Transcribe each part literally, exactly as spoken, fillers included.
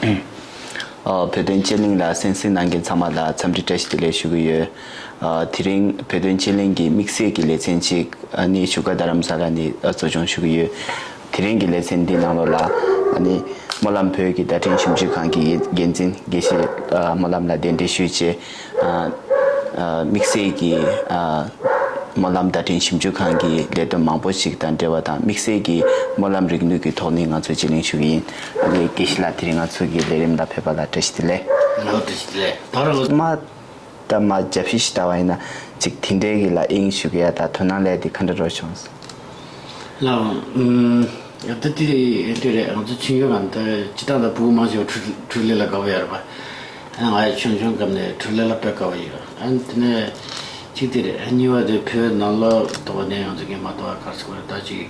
ཨ། བོད་དོན་དཔྱད་གླེང་ལ་གསན་གཟིགས་གནང་མཁན་ཚང་མ་ལ་འཚམས་འདྲི་བཀྲ་ཤིས་བདེ་ལེགས་ཞུ་གི་ཡོད། ཨ། དེ་རིང་བོད་དོན་དཔྱད་གླེང་གི་དམིགས་བསལ་གྱི་ལེ་ཚན་གཅིག་ཨ་ནི་བཞུགས་སྒར་རྡ་རམ་ས་ལ་ནས་ཨ་གཙོ་སྐྱོང་ཞུ་གི་ཡོད། དེ་རིང་གི་ལེ་ཚན་འདི་ནང་ལོགས་ལ་ཨ་ནི་སྨོན་ལམ་བོད་ཀྱི་བརྡ་འཕྲིན་ཞིབ་འཇུག་ཁང་གི་འགན་འཛིན་དགེ་བཤེས་ཨ་སྨོན་ལམ་ལགས་གདན་འདྲེན་ཞུས་བྱས། ཨ། ཨ། དམིགས་བསལ་གྱི་ཨ་སྨོན་ལམ་བརྡ་འཕྲིན་ཞིབ་འཇུག་ཁང་གི་ལས་དོན་མང་པོ་ཞིག་དང་འབྲེལ་བ་དང་། དམིགས་བསལ་གྱི་སྨོན་ལམ་རིག་ནུས་ཀྱི་ཐོག་ནས་ང་ཚོས་དཔྱད་གླེང་ཞུ་གི་ཡིན། ཨ་ནི་དགེ་བཤེས་ལགས་དེ་རིང་ང་ཚོ་གི་ལས་རིམ་ལ་ཕེབས་པ་ལ་བཀྲ་ཤིས་བདེ་ལེགས། ང་ལ་བཀྲ་ཤིས་བདེ་ལེགས། ད་རང་། མ་ད་མ་རྒྱབ་བཤུད་ཞིག་ལྟ་བ་ཡིན་ན་ཅིག་དེ་འདྲའི་གི་ལ་དབྱིངས་ཞུ་གི་ཡ་ད་དོ་སྣང་ལས་དེ་ག་འདྲ་རོ་བྱུང་སོང་། ལགས། ཨུམ། ཡ་ད་དེ་དེ་རེད། ང་ཚོ་ཆུང་ཆུང་སྒང་ད་སྤྱི་བཏང་ད་ཕྲུ་གུ་མང་ཆེ་བ་འཕྲུལ་འཕྲུལ་ལས་ལ་དགའ་བོ་ཡོད་རེད་པ། ཨ་ང་ཡ་ཆུང་ཆུང་སྒང་ནས་འཕྲུལ་ལས་ལ་དཔེ་དགའ་བོ་ཡོད། ཨ་ནི་དེ་ནས་གཅིག་དེ་རེད། ཨ་གཉིས་པ་དེ་བོད་ནང་ལོགས་ཐོག་ནས་ང་ཚོ་གི་མ་གཏོགས་ག་རེ་ཟེར་དགོས་རེད། ད་ཅིག་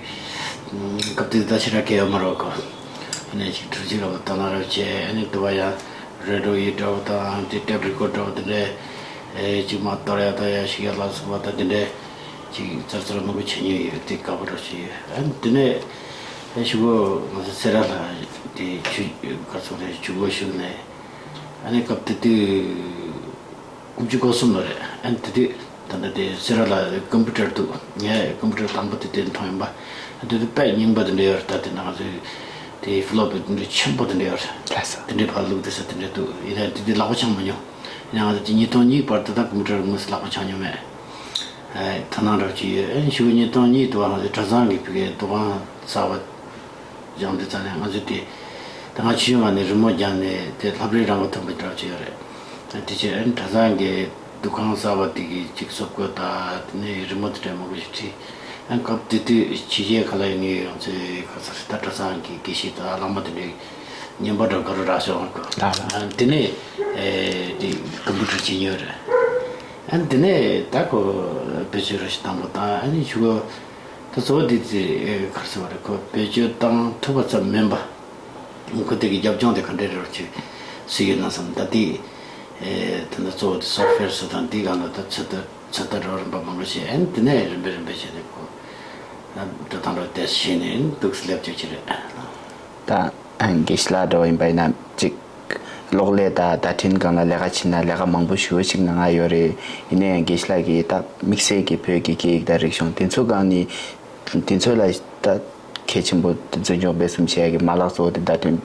ཨུམ་སྐབས་དེ་ད་ཕྱི་ར་སྐད་ཡོད་མ་རེད་གོ། ཨ་ནི་ཅིག་འཕྲུལ་ཆས་ལ་དོ་སྣང་རོགས་བྱས། ཨ་ནི་དུ་བ་ཡ་རེ་ཌི་ཡོ་ཡི་འདྲ་བོ་དང་དེ་ཊེབ་རི་ཀོར་ཌར་འདྲ་བོ་དེ་འདྲས། ཨེ་ཅིག་མ་གཏོར་ཡ་གཏོར་ཡ་ཞིག་ཡ་ལ་སོགས་པ་ད་དེ་འདྲས་ཅིག་ཙར་ཙར་མང་པོ་བྱེད་མྱོང་ཡོད། དེ་དགའ་པོ་འདྲ་ཞིག་ཡོད། ཨ་ནི་དེ་ནས་ཨེ་ཞུ་གོ་ང་ཚོ་སེ་ར་ལ་དེ་ཆུ་ག་ཚོད་རེད་ཆུ་འགོ་ཞུགས་ནས། ཨ་ནི་སྐབས་དེ་དུས་དགུ་བཅུ་གོ་གསུམ་ལོ་རེད། ཨ་ནི་དེ་དུས་ད་ལྟ་དེ་སེ་ར་ལ་ཀམ་པུ་ཊར་འདུག་ངས་ཀམ་པུ་ཊར་དང་པོ་དེ་དེ་མཐོང་ཡིན་པ། ཨ་དེ་དུས་དཔེ་རྙིང་པ་དེ་འདྲ་ཡོད་རེད། ད་དེ་ནང་ཚོས་དེ་ཕི་ལོ་པི་དེ་འདྲ་ཆེན་པོ་དེ་འདྲ་ཡོད་རེད། ལགས་སོ། དེ་འདྲའི་ཕར་བླུགས་དེ་ས་དེ་འདྲ་འདུག་ཡིན་ནའི་དེ་དུས་ལག་པ་འཆང་མ་མྱོང་། ཡང་ང་ཚོ་དེ་ཉིས་སྟོང་གཉིས་བར་དུ་ད་ཀམ་པུ་ཊར་དངོས་སུ་ལག་པ་འཆང་མྱོང་མེད། ཨ་དོ་སྣང་འདྲ་བོ་ཅིག་ཡོད། ཨ་ནི་ཞུ་གི་ཉིས་སྟོང་གཉིས་དུ་བ་ང་ཚོ་གྲྭ་ཚང་གི་ཕ་གིའི་འདུ་ཁང་གསར་པ་བཞེངས་དུས་ཙམ་ནས་ང་ཚོ་དེ་ད་ང་ཆུང་ཡོང་བ་ནས་རི་མོ་བརྒྱབ་ནས་དེ་ལྷ་པའི་རང་དབང་ཐོན་པ་འདྲ་བོ་ཅིག་ཡོད་རེད། ཨ་དེ་ཕྱིར་ཨ་ནི་གྲྭ་ཚང་གི་འདུ་ཁང་གསར་པ་དེ་གི་ཅིག་སོབ་གོ་ད་དེ་ནས་རི་མོ་དེ་འདྲ་མང་པོ་ཞིག་བྲིས། ཨ་ནི་སྐབས་དེ་དུས་ཕྱི་རྒྱལ་ཁ་ལ་ཡོད་ངེས་ཡོང་ཚེ་ག་ཚོད་ད་གྲྭ་ཚང་གི་དགེ་བཤེས་དང་བླ་མ་དེ་འདྲའི་བརྙན་པར་འདྲ་ག་རུ་རག་བྱུང་བ་གོ། ལགས་ལགས། ཨ་ནི་དེ་ནས་ཨེ་དེ་ཀམ་པུ་ཊར་བྱེད་མྱོང་རེད། ཨ་ནི་དེ་ནས་ད་ཁོ་བེད་སྤྱོད་རོགས་ཞིག་བཏང་པ་དང་། ཨ་ནི་ཞུ་གོ་ད་གཙོ་བོ་འདི་ཚེ་ག་རེ་ཟེར་བ་རེད། ཁོ་བེད་སྤྱོད་བཏང་ཐུབ་པ་ཙམ་མིན་པ། ཁོ་དེ་གི་རྒྱབ་ལྗོངས་དེ་ག་འདྲས་རེད་ཅེས་སུ་ཡོད་ན་བསམ། ད་དེ་ད་ལྟ་གཙོ་བོ་དེ་སོབ་ཝེར་སོགས་དང་དེའི་སྒང་ལ་ད་ཚོད་ལྟ་ཚོད་ལྟ་རོགས་རིམ་པ་མང་པོ་བྱས། ཨ་ནི་དེ་ནས་རིམ་པས་རིམ་པས་བྱས་ནས་ཁོ་འགྲོ་སྟངས་རོགས་དེ་བྱས་ནས་འདུག་སེ་སླེབས་བཅུག་ཅིག་རེད། ད་དགེ་བཤེས་ལགས་འདྲ་བོ་ཡིན་པ་ཡིན་ན་ཅིག་གློག་ཀླད་དང་བརྡ་འཕྲིན་སྒང་ལ་ལས་ཀ་བྱེད་ན་ལས་ཀ་མང་པོ་ཞེ་པོ་ཞིག་གནང་ཡ་ཡོད་རེད། ཡིན་ན་ཡང་དགེ་བཤེས་ལགས་ཀྱིས་ད་དམིགས་བསལ་གྱི་བོད་ཀྱི་སྐད་ཡིག་དང་རིག་གཞུང་དེ་ཚོ་སྒང་ནས་དེ་ཚོ་ལ་ད་གལ་ཆེན་པོ་འཛིན་སྐྱོང་སྤེལ་གསུམ་བྱེད་ཡ་གི་མ་ལག་གཙོ་བོ་དེ་བརྡ་འཕྲིན་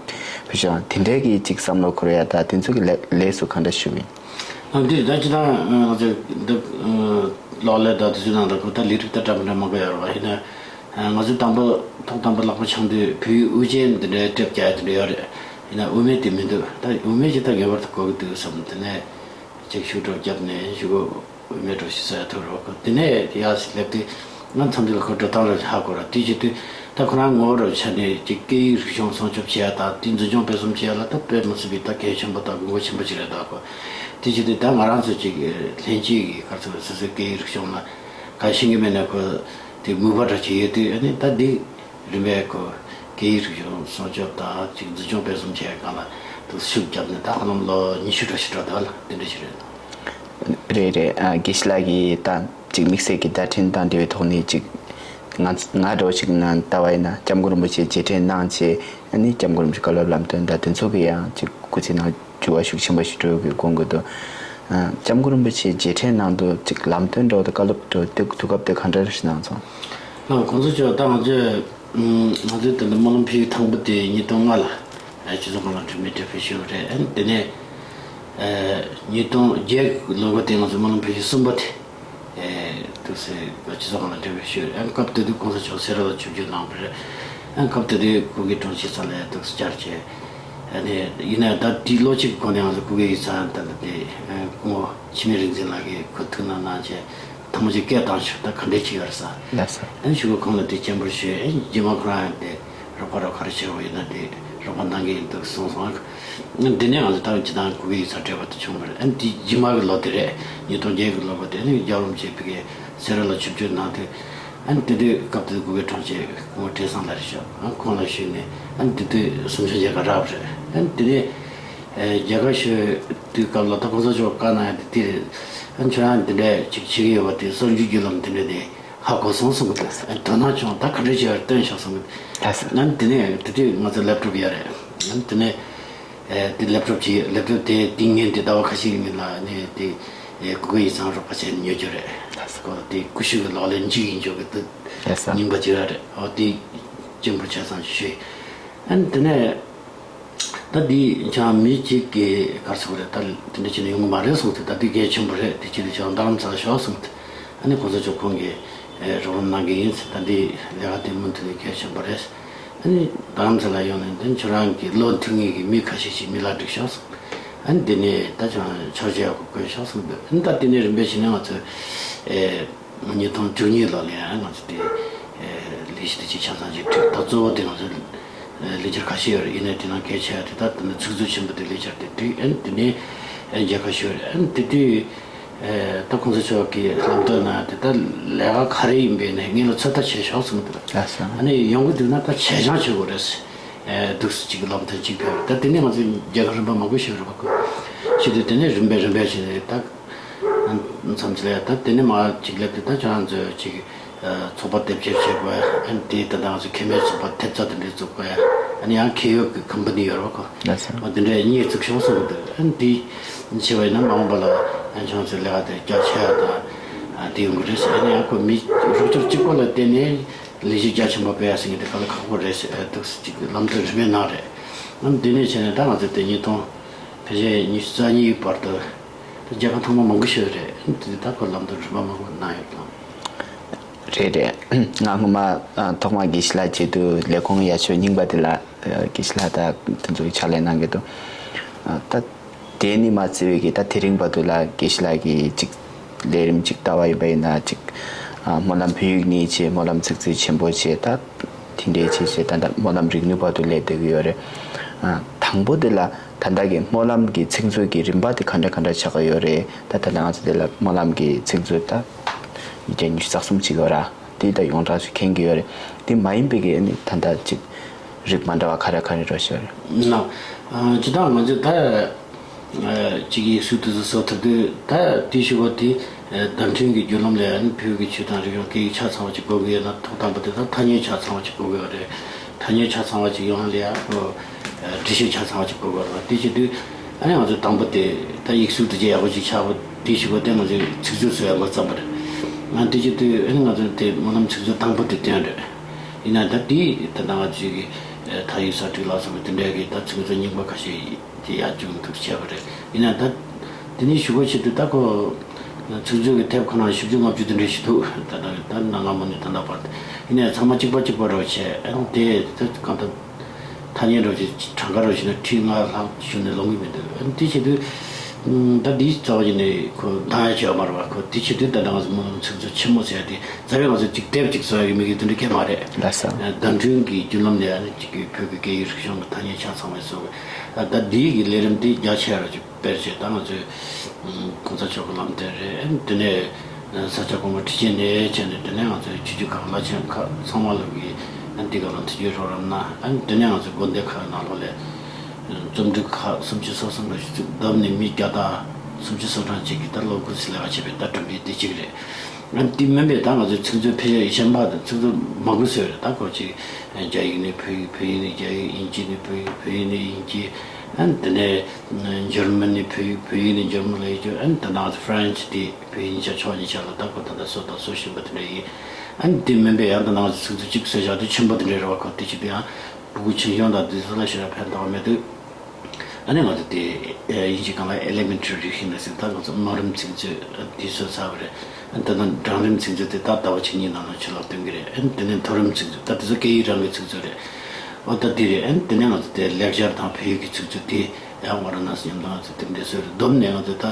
བེད་སྤྱོད་དང་དེ་འདྲའི་གི་ཅིག་བསམ་བློ་འཁོར་ཡ་ད་དེ་ཚོ་གི་ལས་ལས་སུ་གང་འདྲ་ཞུ་གི་ཡིན། ཨ་འདི་ད་ཅི་ད་ང་ཚོ་འདི་གློག་ཀླད་དང་དེ་ཚོའི་ནང་ལ་ཁོ་ད་ལས་རིགས་ད་འདྲ་མི་འདྲ་མང་པོ་ཡོད་རེད་བ། ཡིན་ན། ང་ཚོ་དང་པོ་ཐོག་དང་པོ་ལག་པ་འཆང་དུས་བོད་ཡིག་དབུ་ཅན་འདི་འདྲའི་དེབ་རྒྱག་ཡ་དེ་འདྲ་ཡོད་རེད། ཡིན་ན་དབུ་མེད་དེ་མི་འདུག་ད་དབུ་མེད་ཅིག་ད་ངེས་པར་དུ་དགོས་ཀྱི་འདུག་བསམ། དེ་ནས་ཅིག་ཤུགས་སྒྲོག་བརྒྱབ་ནས་གཞུག་གུ་དབུ་མེད་འདྲ་ཞིག་བཟོ་ཡ་ཐུབ་རོགས་གོ། དེ་ནས་ཡར་སླེབས་དུས་ང་མཚམས་འདི་ལ་ཁོ་འགྲོ་སྟངས་ར་ཧ་གོ་ར། དེ་བྱེད་དུས་ད་ཁོ་རང་ངོ་བོ་ར་ཆ་ནས་ཅིག་སྐད་ཡིག་རིག་གཞུང་སྲུང་སྐྱོབ་བྱེད་ཡ་དང་དེ་འཛིན་སྐྱོང་སྤེལ་གསུམ་བྱེད་ཡ་ལ་ད་དཔེ་མི་སྲིད་པའི་ད་གལ་ཆེན་པོ་དང་དགོས་མཁོ་ཆེན་པོ་ཅིག་རེད་ད་གོ། དེ་བྱེད་དུས་ད་ང་རང་ཚོ་ཅིག་ལྷན་སྐྱེས་ཀྱི་ག་ཚོད་སོ་སོའི་སྐད་ཡིག་རིག་གཞུང་ལ་ག་ཤེས་ཀྱི་མེད་ན་ཁོ། དེ་མོས་པ་འདྲ་ཅིག་ཡོད་དུས། ཨ་ནི་ད་འདི་རིམ་པས་ཁོ་སྐད་ཡིག་རིག་གཞུང་སྲུང་སྐྱོབ་དང་ཅིག་འཛིན་སྐྱོང་སྤེལ་གསུམ་བྱེད་སྒང་ལ་དུ་ཤུགས་བརྒྱབ་ནས་ད་ཧ་ལམ་ལོ་ཉི་ཤུ་འདྲ་ཞིག་འགྲོ་འདུག་ལ་དེ་འདྲ་ཞིག་རེད། རེད་རེད། ཨ་དགེ་བཤེས་ལགས་ཀྱིས་ད་ཅིག་དམིགས་བསལ་གྱི་བརྡ་འཕྲིན་དང་འབྲེལ་བའི་ཐོག་ནས་ཅིག་ང་ང་འདྲ་བོ་ཞིག་ནང་ལྟ་བ་ཡིན་ན་སྐྱབས་མགོན་རིན་པོ་ཆེ་མཇལ་འཕྲད་གནང་བྱས། ཨ་ནི་སྐྱབས་མགོན་རིན་པོ་ཆེ་བཀའ་སློབ་ལམ་སྟོན་དང་དེ་ཚོ་གི་ཡང་ཅིག་སྐུ་ཚེ་ནང་འགྱུར་བ་ཤུགས་ཆེན་པོ་ཞིག་འགྲོ་དགོས་དགོངས་ཀྱི་འདུག་ཨ་སྐྱབས་མགོན་རིན་པོ་ཆེ་མཇལ་འཕྲད་གནང་དུས་ཅིག་ལམ་སྟོན་འདྲ་བོ་དང་བཀའ་སློབ་འདྲ་བོ་དེ་དུས་སྐབས་དེ་ག་འདྲ་ཞིག་གནང་སོང་། ལགས་གོང་ས་མཆོག་ད་ང་ཚོས་ང་ཚོའི་དེ་འདྲ་སྨོན་ལམ་ཕུལ་ཐེངས་པོ་དེ་ཉིས་སྟོང་ལྔ་ལ་སྤྱི་ཚོགས་ཁང་ལ་འགྲིམ་མི་འདྲ་ཕུལ་ཞུས་པ་རེད། ཨ་ནི་དེ་ནས་ཉིས་སྟོང་བརྒྱད་ལོ་འགོ་དེ་ང་ཚོ་སྨོན་ལམ་ཕུལ་གསུམ་པ་དེ། ཨེ་དུས་སེ་སྤྱི་ཚོགས་ཁང་ལ་འབྲེལ་བའི་ཤོད། ཨ་སྐབས་དེ་དུས་གོང་ས་མཆོག་སེ་ར་ལ་ཆིབས་བསྒྱུར་གནང་བ་རེད། ཨ་སྐབས་དེ་དུས་སྐུ་སྒེར་དྲུང་ཆེ་ས་ལ་ཡ་དུས་སུ་བཅར་བྱས། ཨ་ནི་ཡིན་ན་ད་དེའི་ལོ་གཅིག་གི་གོང་ནས་ང་ཚོ་སྐུ་སྒེར་ཡིག་ཚང་ད་ལྟ་དེ་སྐུ་ངོ་འཆི་མེད་རིག་འཛིན་ལགས་ཀྱིས་ཁོ་ཐུགས་སྣང་གནང་བྱས་ཐེངས་མ་གཅིག་སྐད་བཏང་ཞུ་ད་ག་འདྲས་བྱེད་ཡོད་རེད་ས། ལགས་སོ། ཨ་ནི་ཞུ་གོ་ཁོང་ལ་དེ་སྤྱན་འབུལ་ཞུས། ཨ་ནི་རྗེས་མ་ཁོ་རང་ཡང་དེ་རོགས་པ་རོགས་ག་རེ་བྱེད་དགོས་ཡིན་ན་དེ་རོགས་པ་གནང་གི་ཡིན་འདུག་གསུངས་སོང་། འདི་ནས་ང་ཚོ་ད་སྤྱི་བཏང་སྐུ་སྒེར་ཡིག་ཚང་སྤྲད་པ་དེ་བྱུང་བ་རེད། ཨ་ནི་དེ་རྗེས་མ་གི་ལོ་དེ་རེད། ཉིས་སྟོང་བརྒྱད་ཀྱི་ལོ་འགོ་དེ་ནི་རྒྱལ་བ་རིན་པོ་ཆེ་ཕ་གིའི་སེ་ར་ལ་ཆིབས་བསྒྱུར་གནང་དུས། ཨ་ནི་དེ་དུས་སྐབས་དེ་སྐུ་སྒེར་དྲུང་ཆེ་སྐུ་ངོ་བཀྲས་བཟང་ལགས་རེད་ཤག་ཨ་ཁོང་ལ་ཞུས་ནས་ཨ་ནི་དེ་དུས་གསུང་བཤད་མཇལ་ཁ་རག་པ་རེད། ཨ་ནི་དེ་ནས་མཇལ་ཁ་ཞུས་དུས་སྐབས་ལ་ད་གོང་ས་མཆོག་བཀའ་གནང་ཡ་དེ་དེ་རེད། ཨ་ནི་ཁྱོད་རང་འདི་འདྲས་ཅིག་བྱེད་ཀྱི་ཡོད་པ་དེ་གསར་འགྱུར་བརྒྱུད་ལམ་དེ་འདྲས་དེ། ཧ་གོ་སོང་གསུང་གི་འདུག་དོ་སྣང་བྱུང་། ད་ག་འདྲས་བྱས་པར་སྟོན་ཤོག་གསུང་གི་འདུག་ཨ་ནི་དེ་ནས་དེ་དུས་ང་ཚོ་ལེབ་ཀྲོབ་ཡོད་རེད། ཨ་ནི་དེ་ནས་ ཨེ་དེ་ལེབ་ཊོབ་ཅིག་ལེབ་ཊོབ་དེ་ཏིང་ངེ་འདི་ཟླ་བ་ཁ་ཤས་ཀྱི་སྔོན་ལ་ནས་དེ་ཨེ་གུ་གུལ་ཡིག་ཚང་རོགས་པ་བྱས་ནས་ཉོ་རྒྱུ་རེད། ལགས་སོ། ཁོ་དེ་ཀུ་ཤུ་གི་ལག་ལེན་གཅིག་ཡིན་ཆོག་གི་འདུག། ལགས་སོ། རྙིང་པ་ཅིག་ར་རེད། ཨོ་དེ་གཅིག་པུ་ཆ་ཚང་ཞུས། ཨ་ནི་དེ་ནས་ད་འདི་ཅང་མི་གཅིག་གིས་གར་སོང་རེད། ད་དེ་འདྲ་བྱས་ནས་ཡོང་གི་མ་རེད་གསུངས་ཏེ། ད་འདི་གལ་ཆེན་པོ་རེད། དེ་ཅི་ལ་ཅང་རྡ་རམ་ས་ལ་ཞོག་གསུངས་ཏེ། ཨ་ནི་གོང་ས་མཆོག་ཁོང་གིས་ཨེ་རོགས་རམ་གནང་གི་ཡིན་ཟེར། ད་འདི་ལས་ཀ་དེ་མུ་མཐུད་ནས་གལ་ཆེན་པོ་རེད། ཨ་ནི་རྡ་རམ་ས་ལ་ཡོང་ནས་འདི་ཁྱོད་རང་གི་བློ་མཐུན་ངེས་ཀྱི་མི་ཁ་ཤས་ཤིག་མི་ལ་བསྒྲིགས་ཤོག་གསུངས། ཨ་ནི་འདི་ནས་ད་ཅང་ཆོག་མཆན་ཡག་པོ་བཀོད་ཤོག་གསུངས་འདུག། ཨ་ནི་ད་དེ་ནས་རིམ་པས་བྱས་ནས་ང་ཚོས་ཨེ། ཉིས་སྟོང་བཅུ་གཉིས་ལོ་ལ་ཡང་ང་ཚོ་དེ་ལས་གཞི་དེ་ཅིག་ཆ་ཚང་ཅིག་བསྒྲིགས། ད་གཙོ་བོ་དེ་ང་ཚོ་ལས་འཆར་ཁ་ཤས་ཡོད་རེད། ཡིན་ནའི་དེ་ནང་གལ་ཆེ་བ་དེ་ད་དེ་ནི་ཚིག་མཛོད་ཆེན་པོ་དེ་ལས་འཆར་དེ་བསྒྲིགས། ཨ་ནི་དེ་ནས་མཇལ་ཁ་ཞུས་རེད། ཨ་ནི་དེ་དུས་ད་གོང་ས་མཆོག་གིས་ལམ་སྟོན་གནང་དེ་ད་ལས་ཀ་ག་རེ་ཡིན་པའི་ནས་ངེད་ལ་ཚོད་ལྟ་བྱེད་ཤོག་གསུངས་འདུག། ལགས་སོ། ཨ་ནི་ཡོང་གི་འདུག་ན་ད་ཇེ་ཆུང་བྱེད་དགོས་རེད། འདུག་སེ་ཅིག་ལམ་སྟོན་ཅིག་ཕེབས་རེད། ད་དེ་ནས་ང་ཚོས་མཇལ་ཁ་རིམ་པ་མང་པོ་ཞིག་རེད་པ། ཁོ་ཞུས་དུས་དེ་ནས་རིམ་པས་རིམ་པས་བྱས་ནས་ད། མཚམས་ཅིག་ལ་ད་དེ་ནས་མ་ཅིག་ལབ་དུས་ད་ཁྱོད་རང་ཚོས་ཅིག་ཚོགས་པ་དེབ་སྐྱེལ་བྱེད་དགོས། ཨ་ནི་དེ་ད་ལྟ་ང་ཚོ་ཁེ་མེད་ཚོགས་པ་ཐེབས་རྩ་དེ་འདྲས་བཙུགས་དགོས། ཨ་ནི་ཡང་ཁེ་ཡོད་ཀྱི་ཁམ་པ་ནི་ཡོད་རེད་པ། ཁོ་ལགས་སོ། འོ་དེ་འདྲས་གཉིས་བཙུགས་ཤོག་གསུངས་འདུག། ཨ་ནི་དེ་བྱས་པ་ཡིན་ན་མ་འོངས་པ་ལ་ཨ་ཁྱོད་རང་ཚོའི་ལས་ཀ་དེ་རྒྱ་ཆེ་ཡ་དང་དེ་ཡོང་གི་རེད་ཟེར། ཨ་ནི་ཡང་ཁོ་མི་རོགས་སྐྱོར་གཅིག་པོ་ལ་བརྟེན་ནས་ལས་གཞི་རྒྱ་ཆེན་པོ་སྤེལ་ཡ་ཟེར་མཁན་དེ་ག་ལ་ཁག་པོ་རེད་ཟེར། འདུག་སེ་ཅིག་ལམ་སྟོན་རིམ་པས་གནང་རེད། ཨ་ནི་དེ་ནས་བྱས་ནས་ད་ང་ཚོ་དེ་ཉིས་སྟོང་ཕལ་ཆེར་ཉི་ཤུ་རྩ་གཉིས་བར་དུ། ད་མཇལ་ཁ་ཐེངས་མ་མང་པོ་ཞིག་ཡོད་རེད། དེ་ད་ཁོ་ལམ་སྟོན་རིམ་པ་མང་པོ་གནང་ཡོད་དང་། རེད་རེད། ང་སྔོན་མ་ཨ་ཐོག་མ་དགེ་བཤེས་ལགས་མཇལ་དུས་ལས་ཁུངས་ཡག་ཤོས་རྙིང་པ་དེ་ལ་ཨ་དགེ་བཤེས་ལགས་ད་དེ་ཚོ་གི་ཕྱག་ལས་གནང་གི་འདུག། ཨ་ད་དེ་ནི་མ་བརྩི་བའི་གི་ད་དེ་རིང་བར་དུ་ལ་དགེ་བཤེས་ལགས་ཀྱིས་ཅིག་ལས་རིམ་ཅིག་ལྟ་བ་ཡིན་པ་ཡིན་ན་ཅིག་ཨ་སྨོན་ལམ་བོད་ཡིག་གཉིས་བྱས། སྨོན་ལམ་ཚིག་མཛོད་ཆེན་པོ་བྱས། ད་དེ་འདྲའི་བྱས་བྱས་ད་ད་སྨོན་ལམ་རིག་ནུས་བར་དུ་ལས་བསྡད་ཀྱི་ཡོད་རེད། ཨ་དང་པོ་དེ་ལ་ད་ལྟ་གི་སྨོན་ལམ་གྱི་ཚིག་མཛོད་ཀྱི་རིམ་པ་དེ་ག་འདྲ་ག་འདྲ་ཆགས་ཀྱི་ཡོད་རེད། ད་ད་ལྟ་ང་ཚོ་དེ་ལ་སྨོན་ལམ་གྱི་ཚིག་མཛོད་ད་ཉིས་བརྒྱ་ཉི་ཤུ་རྩ་གསུམ་ཅིག་ཡོད་ར། དེ་ད་ཡོངས་གྲགས་སུ་མཁྱེན་གྱི་ཡོད་རེད། དེ་མ་ཡིན་པའི་གི་ནི་ད་ལྟ་ཅིག་རིགས་མ་འདྲ་བ་ག་རེ་ག་རེ་རོ་ཞོར། ན། ཨ་ཇི་ལྟར་ང་ཚོས་ད་ཨ་ཅིག་ཡིག་གཟུགས་དེ་ཚོ་བཟོ་ཐུབ་དུས་ད་དེའི་གཞུག་གུ་དེ་ཨ་བརྡ་འཕྲིན་གྱི་བརྒྱུད་ལམ་ལ་ཡང་ནི་བོད་ཀྱི་ཆོས་དང་རིག་གཞུང་སྐད་ཡིག་ཆ་ཚང་བ་ཅིག་དགོས་ཀྱི་ཡོད་ན། ཐོག་དང་པོ་དེ་ད་ཐ་སྙད་ཆ་ཚང་བ་ཅིག་དགོས་ཀྱི་ཡོད་རེད། ཐ་སྙད་ཆ་ཚང་བ་ཅིག་ཡོང་ལ་ཡང་ཁོ་ཨ་འགྲེལ་བཤད་ཆ་ཚང་བ་ཅིག་དགོས་ཀྱི་ཡོད་རེད། དེ་བྱེད་དུས་ཨ་ནི་ང་ཚོས་དང་པོ་དེ་ད་ཡིག་གཟུགས་དེ་ཅིག་ཡག་པོ་ཅིག་ཆགས་པ་དེའི་གཞུག་གུ་དེ་ང་ཚོས་ཚིག་མཛོད་བཟོ་ཡག་འགོ་བརྩམས་པ་རེད། ཨ་དེ་བྱེད་དུས་ཨ་ནི་ང་ཚོས་དེ་སྨོན་ལམ་ཚིག་མཛོད་དང་པོ་དེ་བཏོན་རེད། ཡིན་ན་ད་དེ་ད་ལྟ་ང་ཚོས་ཀྱི་ཨ་མཐའ་དབུས་ས་ཁྲིད་ལ་སོགས་པའི་དེ་འདྲའི་གི་ད་ཚིག་མཛོད་རྙིང་པ་ཁ་ཤས་དེ་ཡར་བཅུག་འདུག་བྱས་པ་རེད། ཡིན་ན་ད་དེ་ནས་གཞུག་གུ་ཆེད་དུ་ད་ཁོ་ཚིག་མཛོད་ཀྱི་དེབ་ཁོ་ན་བཞི་བཅུ་ལྔ་བཅུ་དེ་འདྲ་ཞིག་འདུག། ད་ད་ད་གནའ་སྔ་མོ་ནས་ད་ལྟ་བར་དུ། ཡིན་ནའི་ཚང་མ་གཅིག་པ་གཅིག་པ་རོ་བྱས། ཨ་ནི་དེ་ད་གང་ལྟར་ཐ་སྙད་རོ་བྱས་གྲངས་ཀ་རོ་བྱས་ན་ཁྲི་ལྔ་ལྷག་ཞུ་ནས་ལོང་གི་མི་འདུག། ཨ་ནི་དེ་བྱེད་དུས་ད་འདིའི་རྩ་བ་ཉིད་ནས་ཁོ་འདང་ཡ་བྱས་པ་མ་རེད་པ། ཁོ་དེ་བྱེད་དུས་ད་ལྟ་ང་ཚོ་སྨོན་ལམ་ཚིག་མཛོད་ཆེན་མོ་ཟེར་ཡ་དེ་རྩ་བའི་ང་ཚོ་གཅིག་དེབ་གཅིག་བཟོ་ཡ་གི་དམིགས་ཡུལ་དེ་འདྲ་གང་ཡང་མ་རེད། ལགས་སོ། བརྡ་འཕྲིན་གྱི་བརྒྱུད་ལམ་ལ་ཡང་ནི་གཅིག་གི་བོད་ཀྱི་སྐད་ཡིག་རིག་གཞུང་གི་ཐ་སྙད་ཆ་ཚང་བའི་བཟོ་གི། ད་འདིའི་གི་ལས་རིམ་དེ་རྒྱ་ཆེ་ར་ཅིག་སྤེལ་བྱས། ད་ང་ཚོས་གོང་ས་མཆོག་གི་ལམ་སྟོན་རེད། དེ་ནས་ས་སྐྱ་གོང་མ་ཁྲི་ཆེན་ནས་བྱས་ནས་དེ་ནས་ང་ཚོའི་ཆོས་བརྒྱུད་ཁག་བླ་ཆེན་ཁག་ཚང་མ་ལ་གི་འདི་ག་ལ་ཐུགས་རྗེ་རོགས་རམ་གནང་། དེ་ནས་ང་ཚོའི་དགོན་སྡེ་ཁག་ནང་ལོགས་ལ་རྩོམ་སྒྲིག་ཁག་སུམ་ཅུ་སོ་གསུམ་ལ་ཞིག་བཙུགས། བསྡོམས་ནས་མི་བརྒྱ་དང་སུམ་ཅུ་སོ་གྲངས་ཅིག་གིས་ད་ལོ་དགུ་ཙམ་ལས་ཀ་བྱས་པའི་ད་གྲུབ་འབྲས་དེ་གཅིག་རེད། ཨ་དེ་མིན་པའི་ད་ང་ཚོའི་ཚིག་མཛོད་ཕལ་ཆེར་གཞན་པ་དང་ཚིག་མཛོད་མང་པོ་བཟོས་རེད། ད་ཁོ་ཅིག་རྒྱ་ཡིག་ནས་བོད་ཡིག། བོད་ཡིག་ནས་རྒྱ་ཡིག། དབྱིན་ཇི་ནས་བོད་ཡིག། བོད་ཡིག་ནས་དབྱིན་ཇི། ཨ་དེ་ནས་འཇར་མན་ནས་བོད་ཡིག། བོད་ཡིག་ནས་འཇར་མན་ལ་ཡིག་སྒྱུར། ཨ་དེ་ནས་ང་ཚོ་ཧྥ་རན་སི་དེ་བོད་དབྱིན་ཇ་ཕྱོགས་གཉིས་ཆ་ལ་ད་ཁོ་ད་ལྟ་བཟོ་དང་བཟོ་བཞིན་པ་དེ་འདྲ་ཡིན། ཨ་དེ་མིན་པའི་ཡང་ད་ང་ཚོ་ཚིག་མཛོད་གཅིག་བཟོས་བཞག་དུས་ཆེན་པོ་དེ་འདྲ་རེད་པ། ཁོ་དེ་བྱེད་དུས་ཡང་ཕྲུ་གུ་ཆུང་ཆུང་དང་དེ་ཚོ་ལ་ཞེ་དྲག་ཕན་ཐོགས་མེད་དུས། ཨ་ནི་ང་ཚོ་དེ་ཨེ་དབྱིན་ཇི་སྒང་ལ་ཨེ་ལེ་མེན་ཊ་རི་རིག་གཞུང་ལ་ཟེར། ད་ང་ཚོ་མཐོ་རིམ་ཚིག་མཛོད་དེ་བཟོས་ཚར་བ་རེད། ཨ་ནི་ད་ལྟ་འབྲིང་རིམ་ཚིག་མཛོད་དེ་ད་ཟླ་བ་གཅིག་གཉིས་ནང་ལ་ཕྱི་ལོགས་སྟོན་གྱི་རེད། ཨ་ནི་དེ་ནས་མཐོ་རིམ་ཚིག་མཛོད་ད་དེ་ཚོ་སྐད་ཡིག་རང་གི་ཚིག་མཛོད་རེད། འོ་ད་དེ་རེད། ཨ་ནི་དེ་ནས་ང་ཚོ་དེ་ལེགས་སྦྱར་དང་བོད་ཡིག་གི་ཚིག་མཛོད་དེ་ཡང་ཝཱ་ར་ཎ་སི་མཉམ་དུ་ང་ཚོ་དེ་འདྲ་བཟོས་རེད། བསྡོམས་ནས་ང་ཚོ་ད་